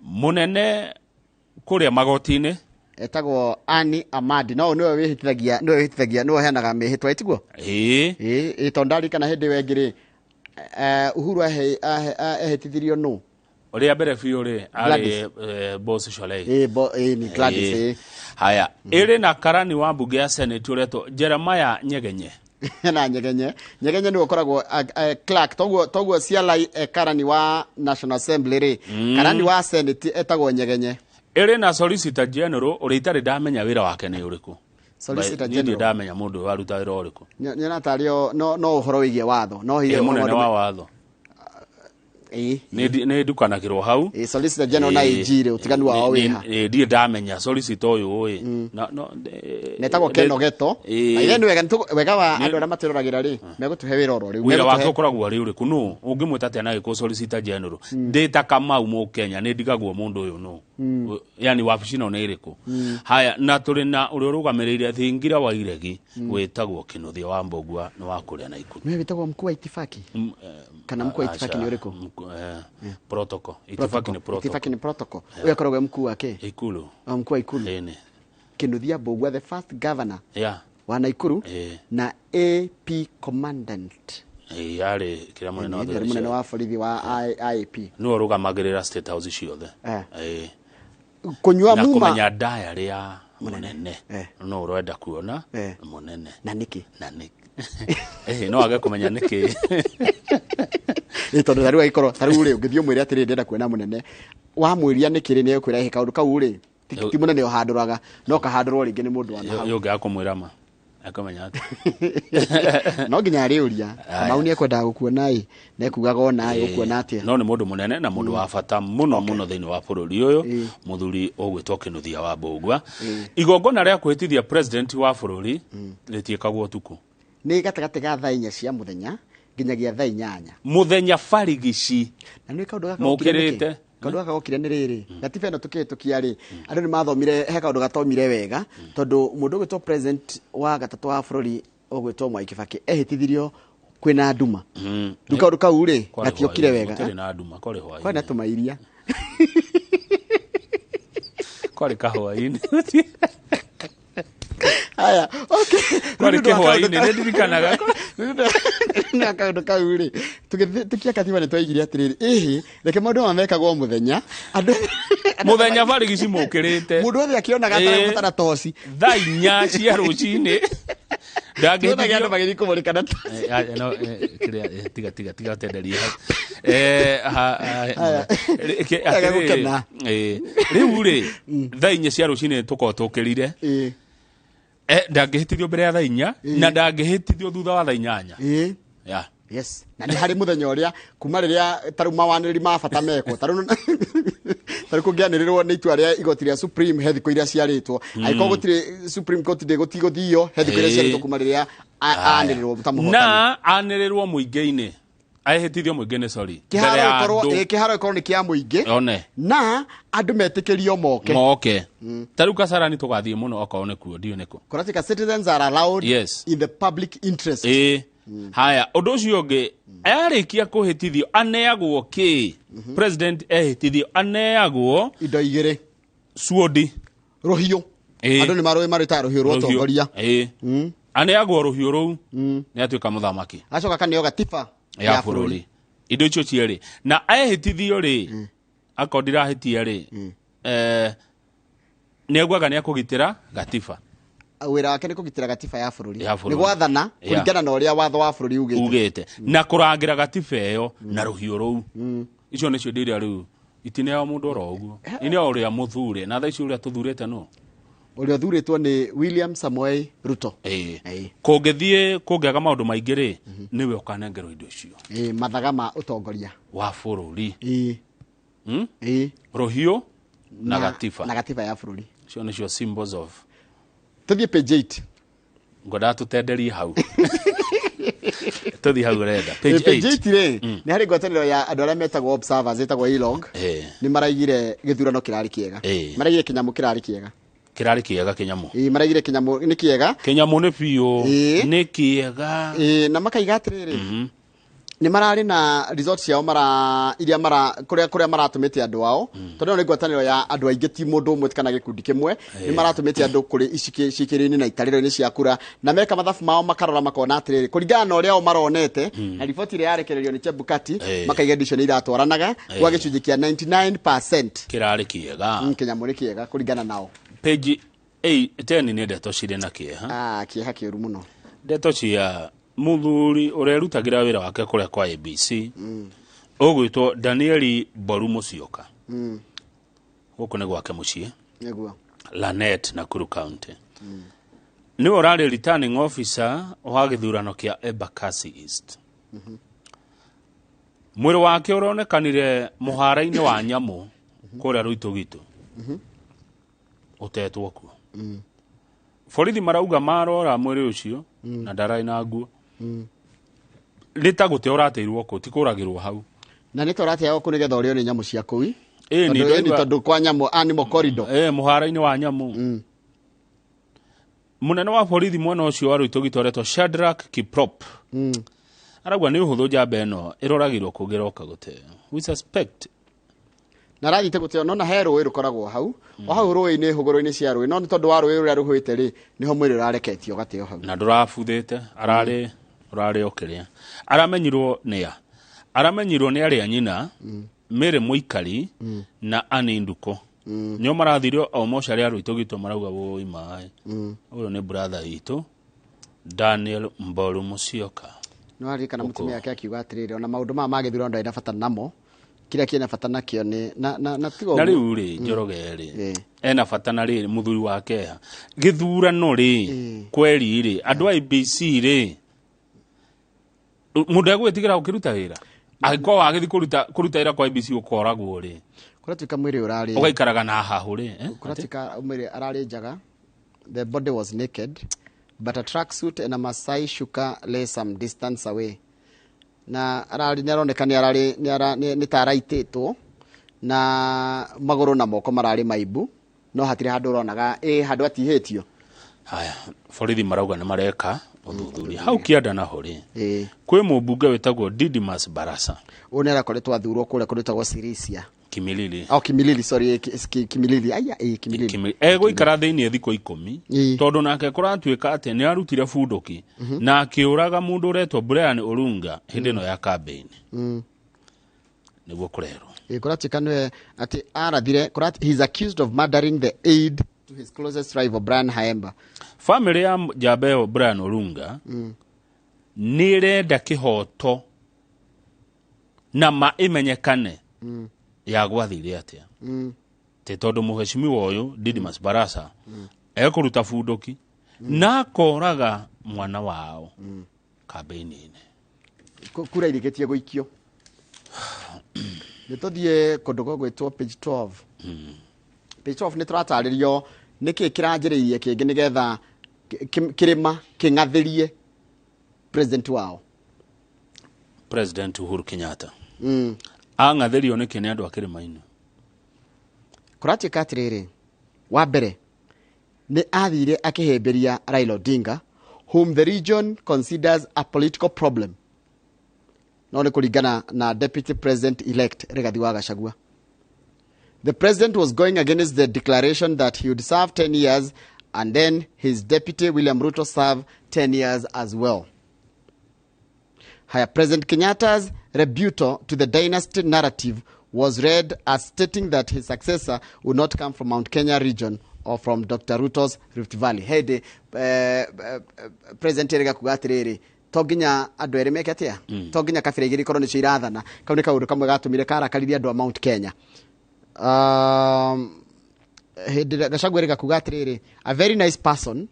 Mũnene kũrĩa magoti-inĩ Etagwo Ani Amadi, no nĩwe wĩhĩtithagia, nĩwe ũheanaga mĩhĩtwa, ĩtiguo? Ĩĩ. Ĩĩ, tondũ ndarikana hĩndĩ ĩyo ĩngĩ rĩ, Uhuru ehĩtithirio nũ? Ũrĩa mbere biũ rĩ, arĩ Gladys. Boss Shollei. Ĩĩ, ĩĩ, nĩ Gladys. Ĩĩ. Ĩĩ. Haya, ĩrĩ na karani wa mbunge ya Senate ũretwo Jeremiah Nyegenye. Na Nyegenye. Nyegenye nĩwe ũkoragwo clerk, toguo Sialai karani wa National Assembly rĩ, karani wa Senate etagwo Nyegenye. Ĩrĩ na Solicitor General ũrĩa itarĩ ndamenya wĩra wake nĩ ũrĩkũ. Solicitor Niĩ ndirĩ General. ndamenya mũndũ ũyũ aruta wĩra ũrĩkũ. Nyona tarĩ o no ũhoro wĩgiĩ watho. No hihi Ĩ, mũnene maũndũ wa watho. Ĩĩ. Nĩ ndukanagĩrwo hau. Ĩĩ, Solicitor General na AG rĩ, ũtiganu wao wĩ ha? Ndirĩ ndamenya solicitor ũyũ ĩ. Na no Netagwo Ken Ogeto. Ĩĩ. Na ithe nĩ wega, wega wa andũ arĩa matwĩroragĩra rĩ, megũtũhe wĩra oro rĩu. Wĩra wake Megũtũhe- ũkoragwo arĩ ũrĩkũ? Nũ ũngĩmwĩta atĩa na gĩkũ Solicitor General? Ndĩ ta Kamau Mũkenya nĩ ndigagwo mũndũ ũyũ nũ. Yani wabici ĩno nĩ ĩrĩkũ? Haya, na tũrĩ na ũrĩa ũrũgamĩrĩire thingira wa iregi wĩtagwo Kĩnuthia wa Mbũgua, nĩ wa kũrĩa na Ikuru. Nĩwe wĩtagwo mkuu wa itifaki? Kana mkuu wa itifaki nĩ ũrĩkũ? Protocol. Itifaki nĩ protocol. Itifaki nĩ protocol. Ũyũ akoragwo e mkuu wa kĩ? Ikulu. O, mkuu wa Ikulu. Ĩni. Kĩnuthia Mbũgua, the first governor wa Naikuru na AP commandant. Ĩĩ, yarĩ kĩrĩa mũnene wa Yarĩ thigari mũnene ciothe. wa borithi wa IAP. Nĩwe ũrũgamagĩrĩra State House ciothe. Ĩĩ. Kũnyua Na muma kũmenya diary ya mũnene. No ũrenda kuona mũnene. Na nĩkĩ? Na nĩkĩ? No age kũmenya nĩkĩ. Ĩ, tondũ tarĩu agĩkorwo tarĩu rĩ, ũngĩthiĩ ũmwĩre atĩrĩrĩ, ndĩrenda kuona mũnene, wamwĩria nĩkĩ rĩ, nĩ egũkwĩra ĩhĩ kaũndũ kau rĩ, ti mũnene ũhandũraga, no kahandũrwo rĩngĩ nĩ mũndũ wa na hau. Yũngĩaga kũmwĩra ma akamenya atĩ No nginya arĩũria. Kamau nĩ ekwendaga gũkuona ĩ, na ekugaga ona ĩ, ũkuona atĩa? No nĩ mũndũ mũnene na mũndũ wa bata mũno mũno thĩinĩ wa bũrũri ũyũ, mũthuri ũgwĩtwo Kĩnuthia wa Mbũgua. Igongona rĩa kwĩhĩtithia president wa bũrũri rĩtiĩkagwo ũtukũ. Nĩ gatagatĩ ga thaa 4 cia mũthenya nginyagia thaa 8 mũthenya barigici. Na nĩ kaũndũ gaka gokire nĩkĩ? Mũkĩrĩte. Kaũndũ gaka gokire nĩ rĩrĩ, gatiba ĩno tũkĩhĩtũkia rĩ, andũ nĩ mathomire, he kaũndũ gatomire wega, tondũ mũndũ ũgwĩtwo president wa gatatũ wa bũrũri ũgwĩtwo Mwai Kibaki ehĩtithirio kwĩna nduma. Rĩu kaũndũ kau rĩ, Kwarĩ gatiokire hwaĩ-inĩ, wega. gũtirĩ na nduma, kwarĩ hwaĩ-inĩ. Kwarĩ na tũmairia. Kwarĩ kahwaĩ-inĩ. Haya, okay. Kwarĩ Rĩu nĩ ũndũ wa kĩhwaĩ-inĩ, kaũndũ nĩ ndirikanaga. Rĩu nĩ ũndũ wa kaũndũ kau rĩ, tũkia katiba nĩ twaigire atĩrĩrĩ, ĩhĩ, reke maũndũ maya mekagwo mũthenya. Andũ Mũthenya barigici mũkĩrĩte. Mũndũ wothe akĩonaga atarĩ toci. Thaa 4 cia rũcinĩ. Tuonaga andũ Ndangĩhĩtithio. magĩthiĩ kũmũrĩka na toci. No, kĩrĩa, tiga, tiga, tiga tenderia hau. Haya. Atĩrĩrĩ, Gũkena. Rĩu rĩ, thaa 4 cia rũcinĩ tũkorwo tũkĩrire. Ndangĩhĩtithio mbere ya thaa 4, na ndangĩhĩtithio thutha wa thaa 8. Ya. Yes. Na nĩ harĩ mũthenya ũrĩa kuma rĩrĩa tarĩu mawanĩrĩri ma bata mekwo, tarĩu kũngĩanĩrĩrwo nĩ itua rĩa igoti rĩa Supreme, he thikũ iria ciarĩtwo. Angĩkorwo gũtirĩ Supreme Court ndĩgũtigũthio, he thikũ iria ciarĩtwo kuma rĩrĩa anĩrĩrwo ta mũhotani. Na anĩrĩrwo mũingĩ-inĩ. Ehĩtithio mũingĩ nĩ sorry mbere Kĩharo ya gĩkorwo andũ. kĩharo gĩkorwo nĩ kĩa mũingĩ One. Na andũ metĩkĩrio moke. Moke ta rĩu Kasarani tũgathiĩ mũno okorwo nĩ kuo ndiũ nĩkũ. Kũratuĩka citizens are allowed Yes. in the public interest. Ĩĩ, haya, ũndũ ũcio ũngĩ, arĩkia kũhĩtithio aneagwo kĩ? President ehĩtithio aneagwo indo igĩrĩ. Cuodi. Rũhiũ. Ĩĩ. Andũ nĩ marũĩ marĩtaga rũhiũ rwa ũtongoria. Ĩĩ, aneagwo rũhiũ rũu nĩ atuĩka mũthamaki. Agacoka akaneo gatiba Ya bũrũri, indo icio cierĩ. Na ehĩtithio rĩ, akorwo ndirahĩtia rĩ, nĩ augaga nĩ akũgitĩra gatiba. Wĩra wake nĩ kũgitĩra gatiba ya bũrũri. Ya bũrũri. Nĩ gwathana kũringana na ũrĩa watho wa bũrũri ugĩte. Ugĩte na kũrangĩra gatiba ĩyo na rũhiũ rũu. Icio nĩcio indo iria rĩu itineo mũndũ oro ũguo, ineo ũrĩa mũthure. Na thaa ici ũrĩa tũthurĩte no Ũrĩa ũthurĩtwo nĩ William Samoei Ruto. Ĩĩ. Ĩĩ. Kũngĩthiĩ kũngĩaga maũndũ maingĩ rĩ, nĩwe ũkanengerwo indo icio. Ĩĩ, mathaga ma ũtongoria wa bũrũri. Ĩĩ. Ĩĩ. Rũhiũ na gatiba. Na gatiba ya bũrũri. Icio nĩcio symbols of Tũthiĩ page 8. Ngwendaga tũtenderie hau, tũthiĩ hau ũrenda, page Page 8. 8 rĩ, nĩ harĩ ngwatanĩro ya andũ arĩa metagwo observers ĩtagwo ILOG. Nĩ maraigire gĩthurano kĩrarĩ kĩega. Maraigire kĩnyamũ kĩrarĩ kĩega. Kĩrarĩ kĩega kĩnyamũ. Ĩĩ, maraigire kĩnyamũ nĩ kĩega. Kĩnyamũ nĩ biũ. Ĩĩ. Nĩ kĩega. Ĩĩ, na makaiga atĩrĩrĩ, nĩ mararĩ na result ciao mara iria mara kũrĩa maratũmĩte andũ ao, tondũ ĩno nĩ ngwatanĩro ya andũ aingĩ, ti mũndũ ũmwe kana gĩkundi kĩmwe. Nĩ maratũmĩte andũ kũrĩ icikĩrĩ-inĩ na itarĩro-inĩ cia kura, na meka mathabu mao, makarora, makona atĩrĩrĩ, kũringana na ũrĩa o maronete na riboti ĩrĩa yarekererio nĩ Chebukati, makaiga indo icio nĩ iratwaranaga gwa gĩcunjĩ kĩa 99%. Kĩrarĩ kĩega. Kĩnyamũ nĩ kĩega kũringana nao. Page 8 10 nĩ ndeto cirĩ na kĩeha. Ah, kĩeha kĩũru mũno. Ndeto cia mũthuri ũrerutagĩra wĩra wake kũrĩa kwa ABC, ũgwĩtwo Danieli Boru Mũcioka. Gũkũ nĩ gwake mũciĩ. Lanet, Nakuru County. Nĩwe ũrarĩ returning officer wa gĩthurano kĩa Embakasi East. Mwĩrĩ wake ũronekanire mũhara-inĩ wa nyamũ kũrĩa Rũitũgitũ, ũtetwo kuo. Borithi marauga marora mwĩrĩ ũcio na ndararĩ na nguo, nĩ ta gũte ũrateirwo kũ, ti kũragĩrwo hau. Na nĩ tũrateagwo kũ nĩgetha ũrĩo nĩ nyamũ cia kũu. Ĩĩ, nĩ Tondũ ĩni tondũ kwa nyamũ, animal corridor. Mũhara-inĩ wa nyamũ. Mũnene wa borithi mwena ũcio wa Rũitũgitũ aretwo Shadrack Kiprop arauga nĩ ũhũthũ njamba ĩno ĩroragirwo kũngĩroka gũteo. We suspect Na rathiĩte gũteo, nona he rũĩ rũkoragwo hau, o hau rũĩ-inĩ, hũgũrũ-inĩ cia rũĩ, no nĩ tondũ wa rũĩ rũrĩa rũhũĩte rĩ, nĩho mwĩrĩ ũrareketio ũgateo hau. Na ndũrabuthĩte, ararĩ ũrarĩ o kĩrĩa aramenyirwo nĩa aramenyirwo nĩ arĩa nyina Mary Mũikari na Annie Nduko, nĩo marathire o mocarĩ ya Rũitũgitũ, marauga woi maĩ, ũyũ nĩ brother itũ Daniel Mboru Mũcioka. No aririkana mũtumia wake akiuga atĩrĩrĩ, ona maũndũ maya ma gĩthurano ndarĩ na bata namo, kĩrĩa kĩna bata nakĩo nĩ na tiga Na ũguo. rĩu rĩ, Njoroge rĩ, ena bata na rĩrĩ mũthuri wake ha gĩthurano rĩ, kweri rĩ, andũ a IBC rĩ, mũndũ egwĩtigĩra gũkĩruta wĩra angĩkorwo wagĩthiĩ kũruta wĩra kwa IBC ũkoragwo rĩ, Kũratuĩka mwĩrĩ ũrarĩ ũgaikaraga na hahũ rĩ, eh? Kũratuĩka mwĩrĩ ararĩ njaga. The body was naked, but a tracksuit and a Masai shuka lay some distance away. Na ararĩ nĩ aroneka nĩ ararĩ nĩ ara nĩ nĩ ta araitĩtwo, na magũrũ na moko mararĩ maimbu, no hatirĩ handũ ũronaga ĩ handũ atihĩtio. Haya, borithi marauga nĩ mareka ũthuthuria hau kĩanda naho rĩ. Kwĩ mũmbunge wĩtagwo Didymus Barasa. Ũyũ nĩ arakoretwo athurwo kũrĩa kũndũ gwĩtagwo Sirisia. Kimilili. Oh, Kimilili, sorry, Kimilili, aya, Kimilili. Egũikara thĩinĩ thikũ 10, tondũ nake kũratuĩka atĩ nĩ arutire bunduki na akĩũraga mũndũ ũretwo Brian Olunga hĩndĩ ĩno ya campaign, nĩguo kũrerwo. Kũratuĩka nĩwe atĩ arathire he's accused of murdering the aide to his closest rival Brian Haemba. Family ya njamba ĩyo Brian Olunga nĩ ĩrenda kĩhoto na ma ĩmenyekane ya gwathire atĩa, tĩ tondũ mũheshimiwa ũyũ Didymus Barasa ekũruta bunduki na akoraga mwana wao kambĩini-inĩ. Kura irĩkĩtie gũikio. Nĩ tũthiĩ kũndũ gũgwĩtwo page 12. Page 12 nĩ tũratarĩrio nĩkĩ kĩranjĩrĩirie kĩngĩ nĩgetha kĩrĩma kĩng'athĩrie president wao. President Uhuru Kenyatta. Ang'athĩrio nĩkĩ nĩ andũ a kĩrĩma-inĩ? Kũratuĩka atĩrĩrĩ, wa mbere nĩ athire akĩhĩmbĩria Raila Odinga, whom the region considers a political problem, no nĩ kũringana na Deputy President elect Rigathi wa Gachagua. The president was going against the declaration that he would serve 10 years and then his deputy William Ruto serve 10 years as well. Haya, President Kenyatta's rebuttal to the dynasty narrative was read as stating that his successor would not come from Mount Kenya region or from Dr. Ruto's Rift Valley. Hĩndĩ President erĩga kuga atĩrĩrĩ, to nginya andũ erĩ meke atĩa, to nginya kabira igĩrĩ ikorwo nĩcio irathana. Kau nĩ kaũndũ kamwe gatũmire karakaririe andũ a Mount Kenya. Hĩndĩ ĩrĩa Gachagua erĩga kuga atĩrĩrĩ, a very nice person,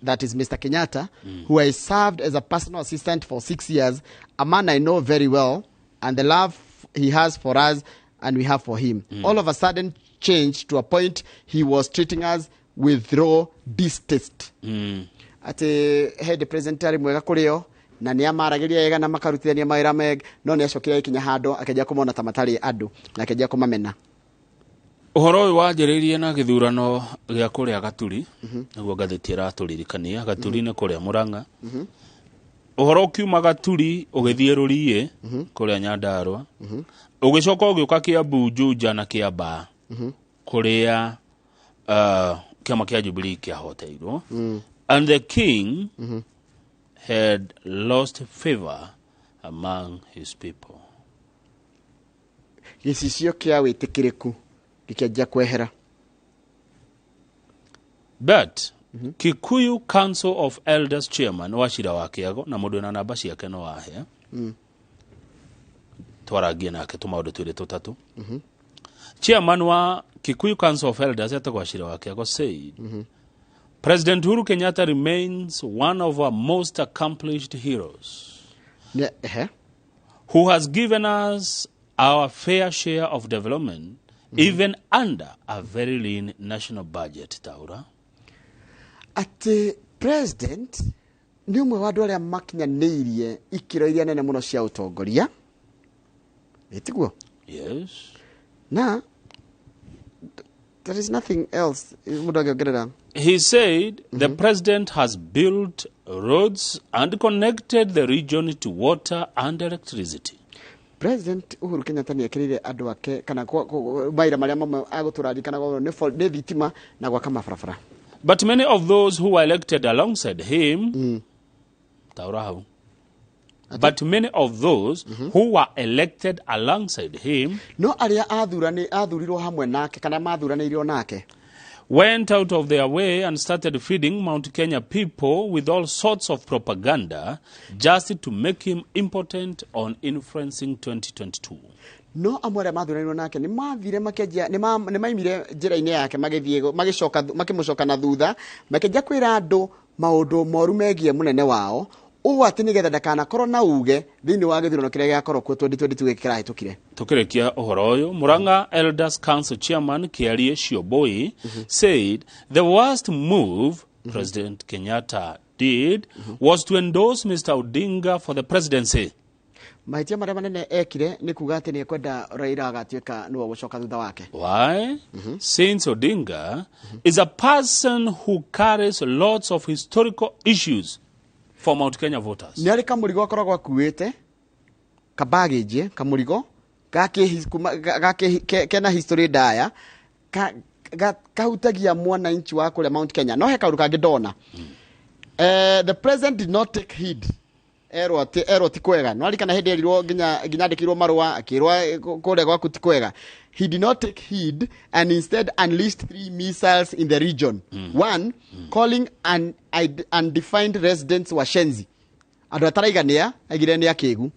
that is Mr. Kenyatta, who I served as a personal assistant for 6 years, a man I know very well, and the love he has for us and we have for him, all of a sudden changed to a point he was treating us with raw distaste. Atĩ hĩndĩ president arĩ mwega kũrĩ o na nĩ amaragĩria wega na makarutithania mawĩra mega, no nĩ acokire agĩkinya handũ akĩanjia kũmona ta matarĩ andũ na akĩanjia kũmamena. Ũhoro ũyũ wanjĩrĩirie na gĩthurano gĩa kũrĩa Gaturi, nĩguo ngathĩti ĩratũririkania. Gaturi nĩ kũrĩa Mũrang'a. Ũhoro ũkiuma Gaturi ũgĩthiĩ Rũriĩ kũrĩa Nyandarũa, ũgĩcoka ũgĩũka Kĩambu, Juja na Kĩambaa, kũrĩa kĩama kĩa Jubilee kĩahoteirwo, and the king had lost favor among his people. Gĩcicio kĩa wĩtĩkĩrĩku gĩkĩanjia kwehera. But Kikuyu Council of Elders chairman Wachira wa Kĩago, na mũndũ wĩna namba ciake no ahe twarangie nake tũmaũndũ twĩrĩ tũtatũ. Chairman wa Kikuyu Council of Elders etagwo Wachira wa Kĩago said President Uhuru Kenyatta remains one of our most accomplished heroes Ehe. who has given us our fair share of development even under a very lean national budget. Taura. Atĩ president nĩ ũmwe wa andũ arĩa makinyanĩirie ikĩro iria nene mũno cia ũtongoria, ĩtiguo? Yes. Na there is nothing else mũndũ angĩongerera. He said the president has built roads and connected the region to water and electricity. President Uhuru Kenyatta nĩ ekĩrĩire andũ ake kana mawĩra marĩa mamwe agũtũraririkana nĩ thitima na gwaka mabarabara. But many of those who were elected alongside him, Taura hau. But many of those who were elected alongside him no arĩa athurirwo hamwe nake kana mathuranĩirio nake went out of their way and started feeding Mount Kenya people with all sorts of propaganda just to make him impotent on influencing 2022. No amwe arĩa mathuranĩirwo nake nĩ mathire makĩanjia nĩ maimire njĩra-inĩ yake, magĩthiĩ magĩcoka makĩmũcoka na thutha, makĩanjia kwĩra andũ maũndũ moru megiĩ mũnene wao, ũũ atĩ nĩgetha ndakanakorwo na uge thĩinĩ wa gĩthurano kĩrĩa gĩgakorwo kuo 2022 gĩkĩ kĩrahĩtũkire. Tukirikia uhoro uyu, Murang'a Elders Council chairman Kiarie Shioboi said the worst move President Kenyatta did was to endorse Mr. Odinga for the presidency. Mahĩtia marĩa manene ekire nĩ kuga atĩ nĩ ekwenda Raila agatuĩka nĩwe gũcoka thutha wake. Why? Since Odinga is a person who carries lots of historical issues for Mount Kenya voters. Nĩ arĩ kamũrigo akoragwo akuĩte kabagĩnjie kamũrigo kena history ndaya kahutagia mwananchi wa kũrĩa Mount Kenya. No he kaũndũ kangĩ ndona. The president did not take heed erwo atĩ erwo ti kwega. No arikana hĩndĩ erirwo nginya andĩkĩirwo marũa akĩrwo kũrĩa gwaku ti kwega. He did not take heed and instead unleashed three missiles in the region. One, calling an undefined residents washenzi, andũ ataraiganĩa aigire nĩ akĩgu.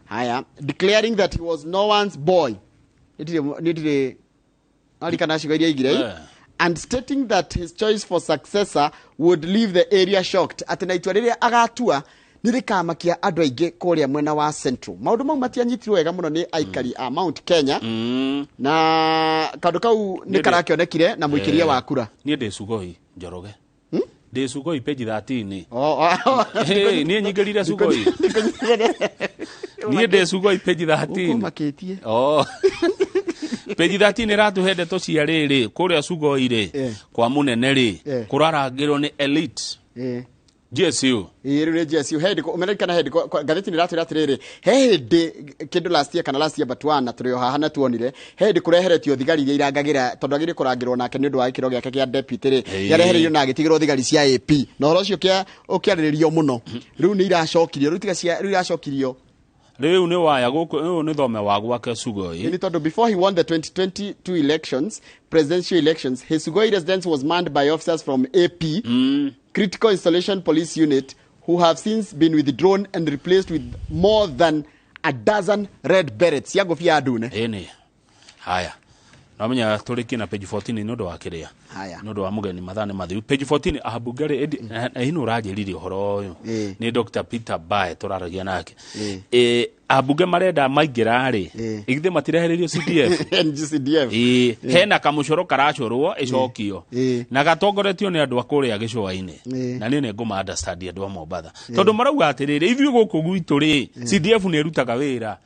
Haya, declaring that he was no one's boy. Nĩ ndirĩ arikana ciugo iria aigire. And stating that his choice for successor would leave the area shocked, atĩ na itua rĩrĩa agatua nĩ rĩkamakia andũ aingĩ kũrĩa mwena wa Central. Maũndũ mau matianyitirwo wega mũno nĩ aikari a Mount Kenya, na kaũndũ kau nĩ karakĩonekire na mũikĩria wa kura. Niĩ ndĩ Sugoi, Njoroge. Ndĩ Sugoi page 13. Oh. Hey, niĩ nyingĩrire Sugoi. Niĩ ndĩ Sugoi page 13. Ũkũmakĩtie. Oh. Page 13 ĩratũhe ndeto cia rĩrĩ kũrĩa Sugoi rĩ, kwa mũnene rĩ, kũrarangĩrwo nĩ elite GSU. Ĩĩ, rĩu nĩ GSU. He hĩndĩ ũmeririkana hĩndĩ ngathĩti nĩ ĩratwĩra atĩrĩrĩ, he hĩndĩ kĩndũ last year kana last year but one, na tũrĩ o haha na tuonire he hĩndĩ kũreheretio thigari iria irangagĩra, tondũ agĩrĩire kũrangĩrwo nake nĩ ũndũ wa gĩkĩro gĩake kĩa deputy rĩ, nĩarehereirio na agĩtigĩrwo thigari cia AP, na ũhoro ũcio ũkĩarĩrĩrio mũno. Rĩu nĩ iracokirio, rĩu tiga cia, rĩu iracokirio. Rĩu nĩ waya gũkũ, rĩu nĩ thome wa gwake Sugoi. Nĩ tondũ before he won the 2022 elections, presidential elections, his Sugoi residence was manned by officers from AP, Critical Installation Police Unit, who have since been withdrawn and replaced with more than a dozen red berets. Cia ngũbia ndune. Ĩni. Haya. No menya tũrĩkie na page 14 nĩ ũndũ wa kĩrĩa. Haya. Nĩ ũndũ wa mũgeni mathaa nĩ mathiru. Page 14 ambunge rĩ, ĩndi ĩno ũranjĩrire ũhoro ũyũ. Nĩ Dr. Peter Bae tũraragia nake. Ambunge marenda maingĩra rĩ, githĩ matirehererio CDF? NGCDF. Hena kamũcoro karacorwo ĩcokio. Na gatongoretio nĩ andũ a kũrĩa gĩcũa-inĩ. Na niĩ nĩ ngũma understand andũ a Mombatha. Tondũ marauga atĩrĩrĩ, ithuĩ gũkũ gwitũ rĩ, CDF nĩ ĩrutaga wĩra.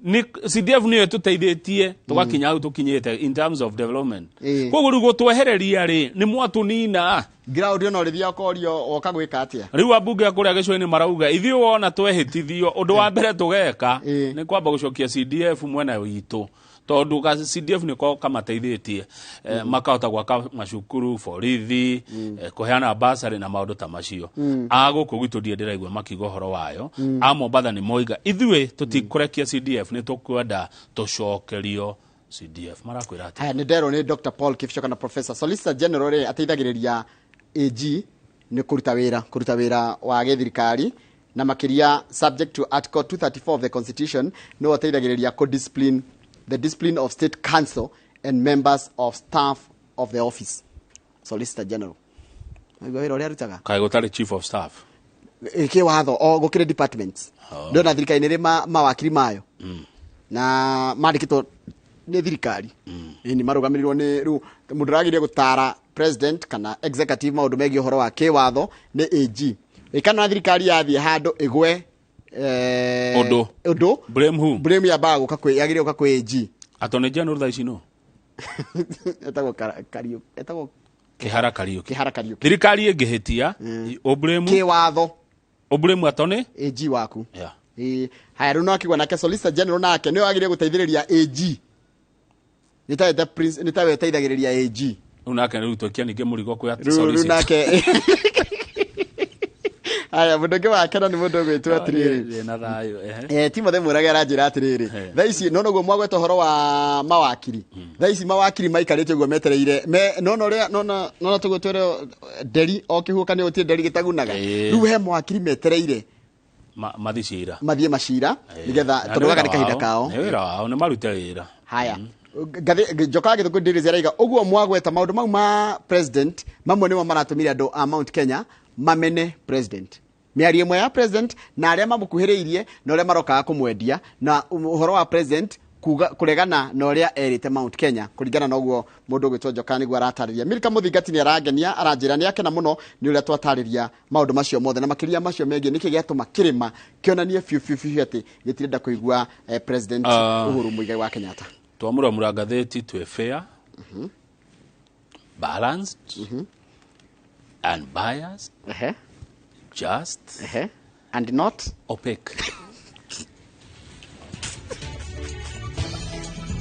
Nĩ CDF nĩyo ĩtũteithĩtie tũgakinya hau tũkinyĩte in terms of development. Koguo rĩu gũtwehereria rĩ, nĩ mwatũnina. Ground ĩno ũrĩthiaga ũkorio woka gwĩka atĩa? Rĩu ambunge a kũrĩa gĩcũa-inĩ marauga ithuĩ wona twehĩtithio ũndũ wa mbere tũgeka nĩ kwamba gũcokia CDF mwena witũ, tondũ ka CDF nĩko kamateithĩtie, makahota gwaka macukuru, borithi, kũheana bursary na maũndũ ta macio. A gũkũ gwitũ ndirĩ ndĩraigua makiuga ũhoro wayo. A Mombatha nĩ moiga ithuĩ tũtikũrekia CDF, nĩ tũkwenda tũcokerio CDF. Marakwĩra atĩa? Haya, nĩ nderwo nĩ Dr. Paul Kipchoge na Professor Solicitor General rĩ, ateithagĩrĩria AG nĩ kũruta wĩra, kũruta wĩra wa gĩthirikari, na makĩria subject to Article 234 of the Constitution, nĩwe ũteithagĩrĩria kũ discipline the discipline of state council and members of staff of the office. Solicitor General. Nĩguo wĩra ũrĩa arutaga? Kaĩ gũtarĩ chief of staff? Ĩkĩ watho o gũkĩrĩ departments. Ndĩrona thirikari nĩ ĩrĩ mawakiri mayo. Na mandĩkĩtwo nĩ thirikari. Ĩni marũgamĩrĩirwo nĩ rĩu mũndũ ũragĩrĩire gũtara president kana executive maũndũ megiĩ ũhoro wa kĩwatho nĩ AG. Ĩkana thirikari yathiĩ handũ ĩgwe, Ũndũ. ũndũ. Blame who? Blame yambaga gũka kwĩ, yagĩrĩire gũka kwĩ AG. Attorney General thaa ici nũ? Etagwo Kariuki, etagwo Kĩhara Kariuki. Kĩhara Kariuki. Thirikari ĩngĩhĩtia, ũblame kĩwatho. Ũblame attorney? AG waku. Yeah. Haya, rĩu no akĩgwa nake Solicitor General nake nĩwe wagĩrĩire gũteithĩrĩria AG. Nĩ tawe the prince, nĩ tawe ũteithagĩrĩria AG. Rĩu nake rĩu tũikia ningĩ mũrigo kwĩ Rĩu, rĩu solicitor. nake. Haya, mũndũ ũngĩ wa kena nĩ mũndũ ũgwĩtwo atĩrĩrĩ. Ndĩ na thayũ, ehe. Timothy Mũrage aranjĩra atĩrĩrĩ. Thaa ici, no noguo mwagweta ũhoro wa mawakiri. Thaa ici mawakiri maikarĩte ũguo metereire. Me, no, no, rĩa, no, no, no, no, tũguo twĩre nderi, o kĩhuhũkanio gũtirĩ nderi gĩtagunaga. Rĩu he mawakiri metereire. Mathiĩ cira. Mathiĩ macira, nĩgetha, Na tondũ nĩ gaka nĩ wĩra kahinda wao. kao. Nĩ wĩra wao, nĩ marute wĩra. Haya. Ngathĩ, Njoka Gĩthũkũ Ndĩrĩ araiga, ũguo mwagweta maũndũ mau ma president, mamwe nĩmo maratũmire andũ a Mount Kenya mamene president. Mĩario ĩmwe ya president na arĩa mamũkuhĩrĩirie na ũrĩa marokaga kũmwendia, na ũhoro wa president kuga kũregana na ũrĩa erĩte Mount Kenya, kũringana na ũguo mũndũ ũgwĩtwo Njoka nĩguo aratarĩria. Milka Mũthingati nĩ arangenia, aranjĩra nĩ akena mũno nĩ ũrĩa twatarĩria maũndũ macio mothe, na makĩria macio megiĩ nĩkĩ gĩatũma kĩrĩma kĩonanie biũ biũ biũ atĩ gĩtirenda kũigua President Uhuru Muigai wa Kenyatta. Twamũramũra ngathĩti twĩ fair, balanced, unbiased, just, And not opaque.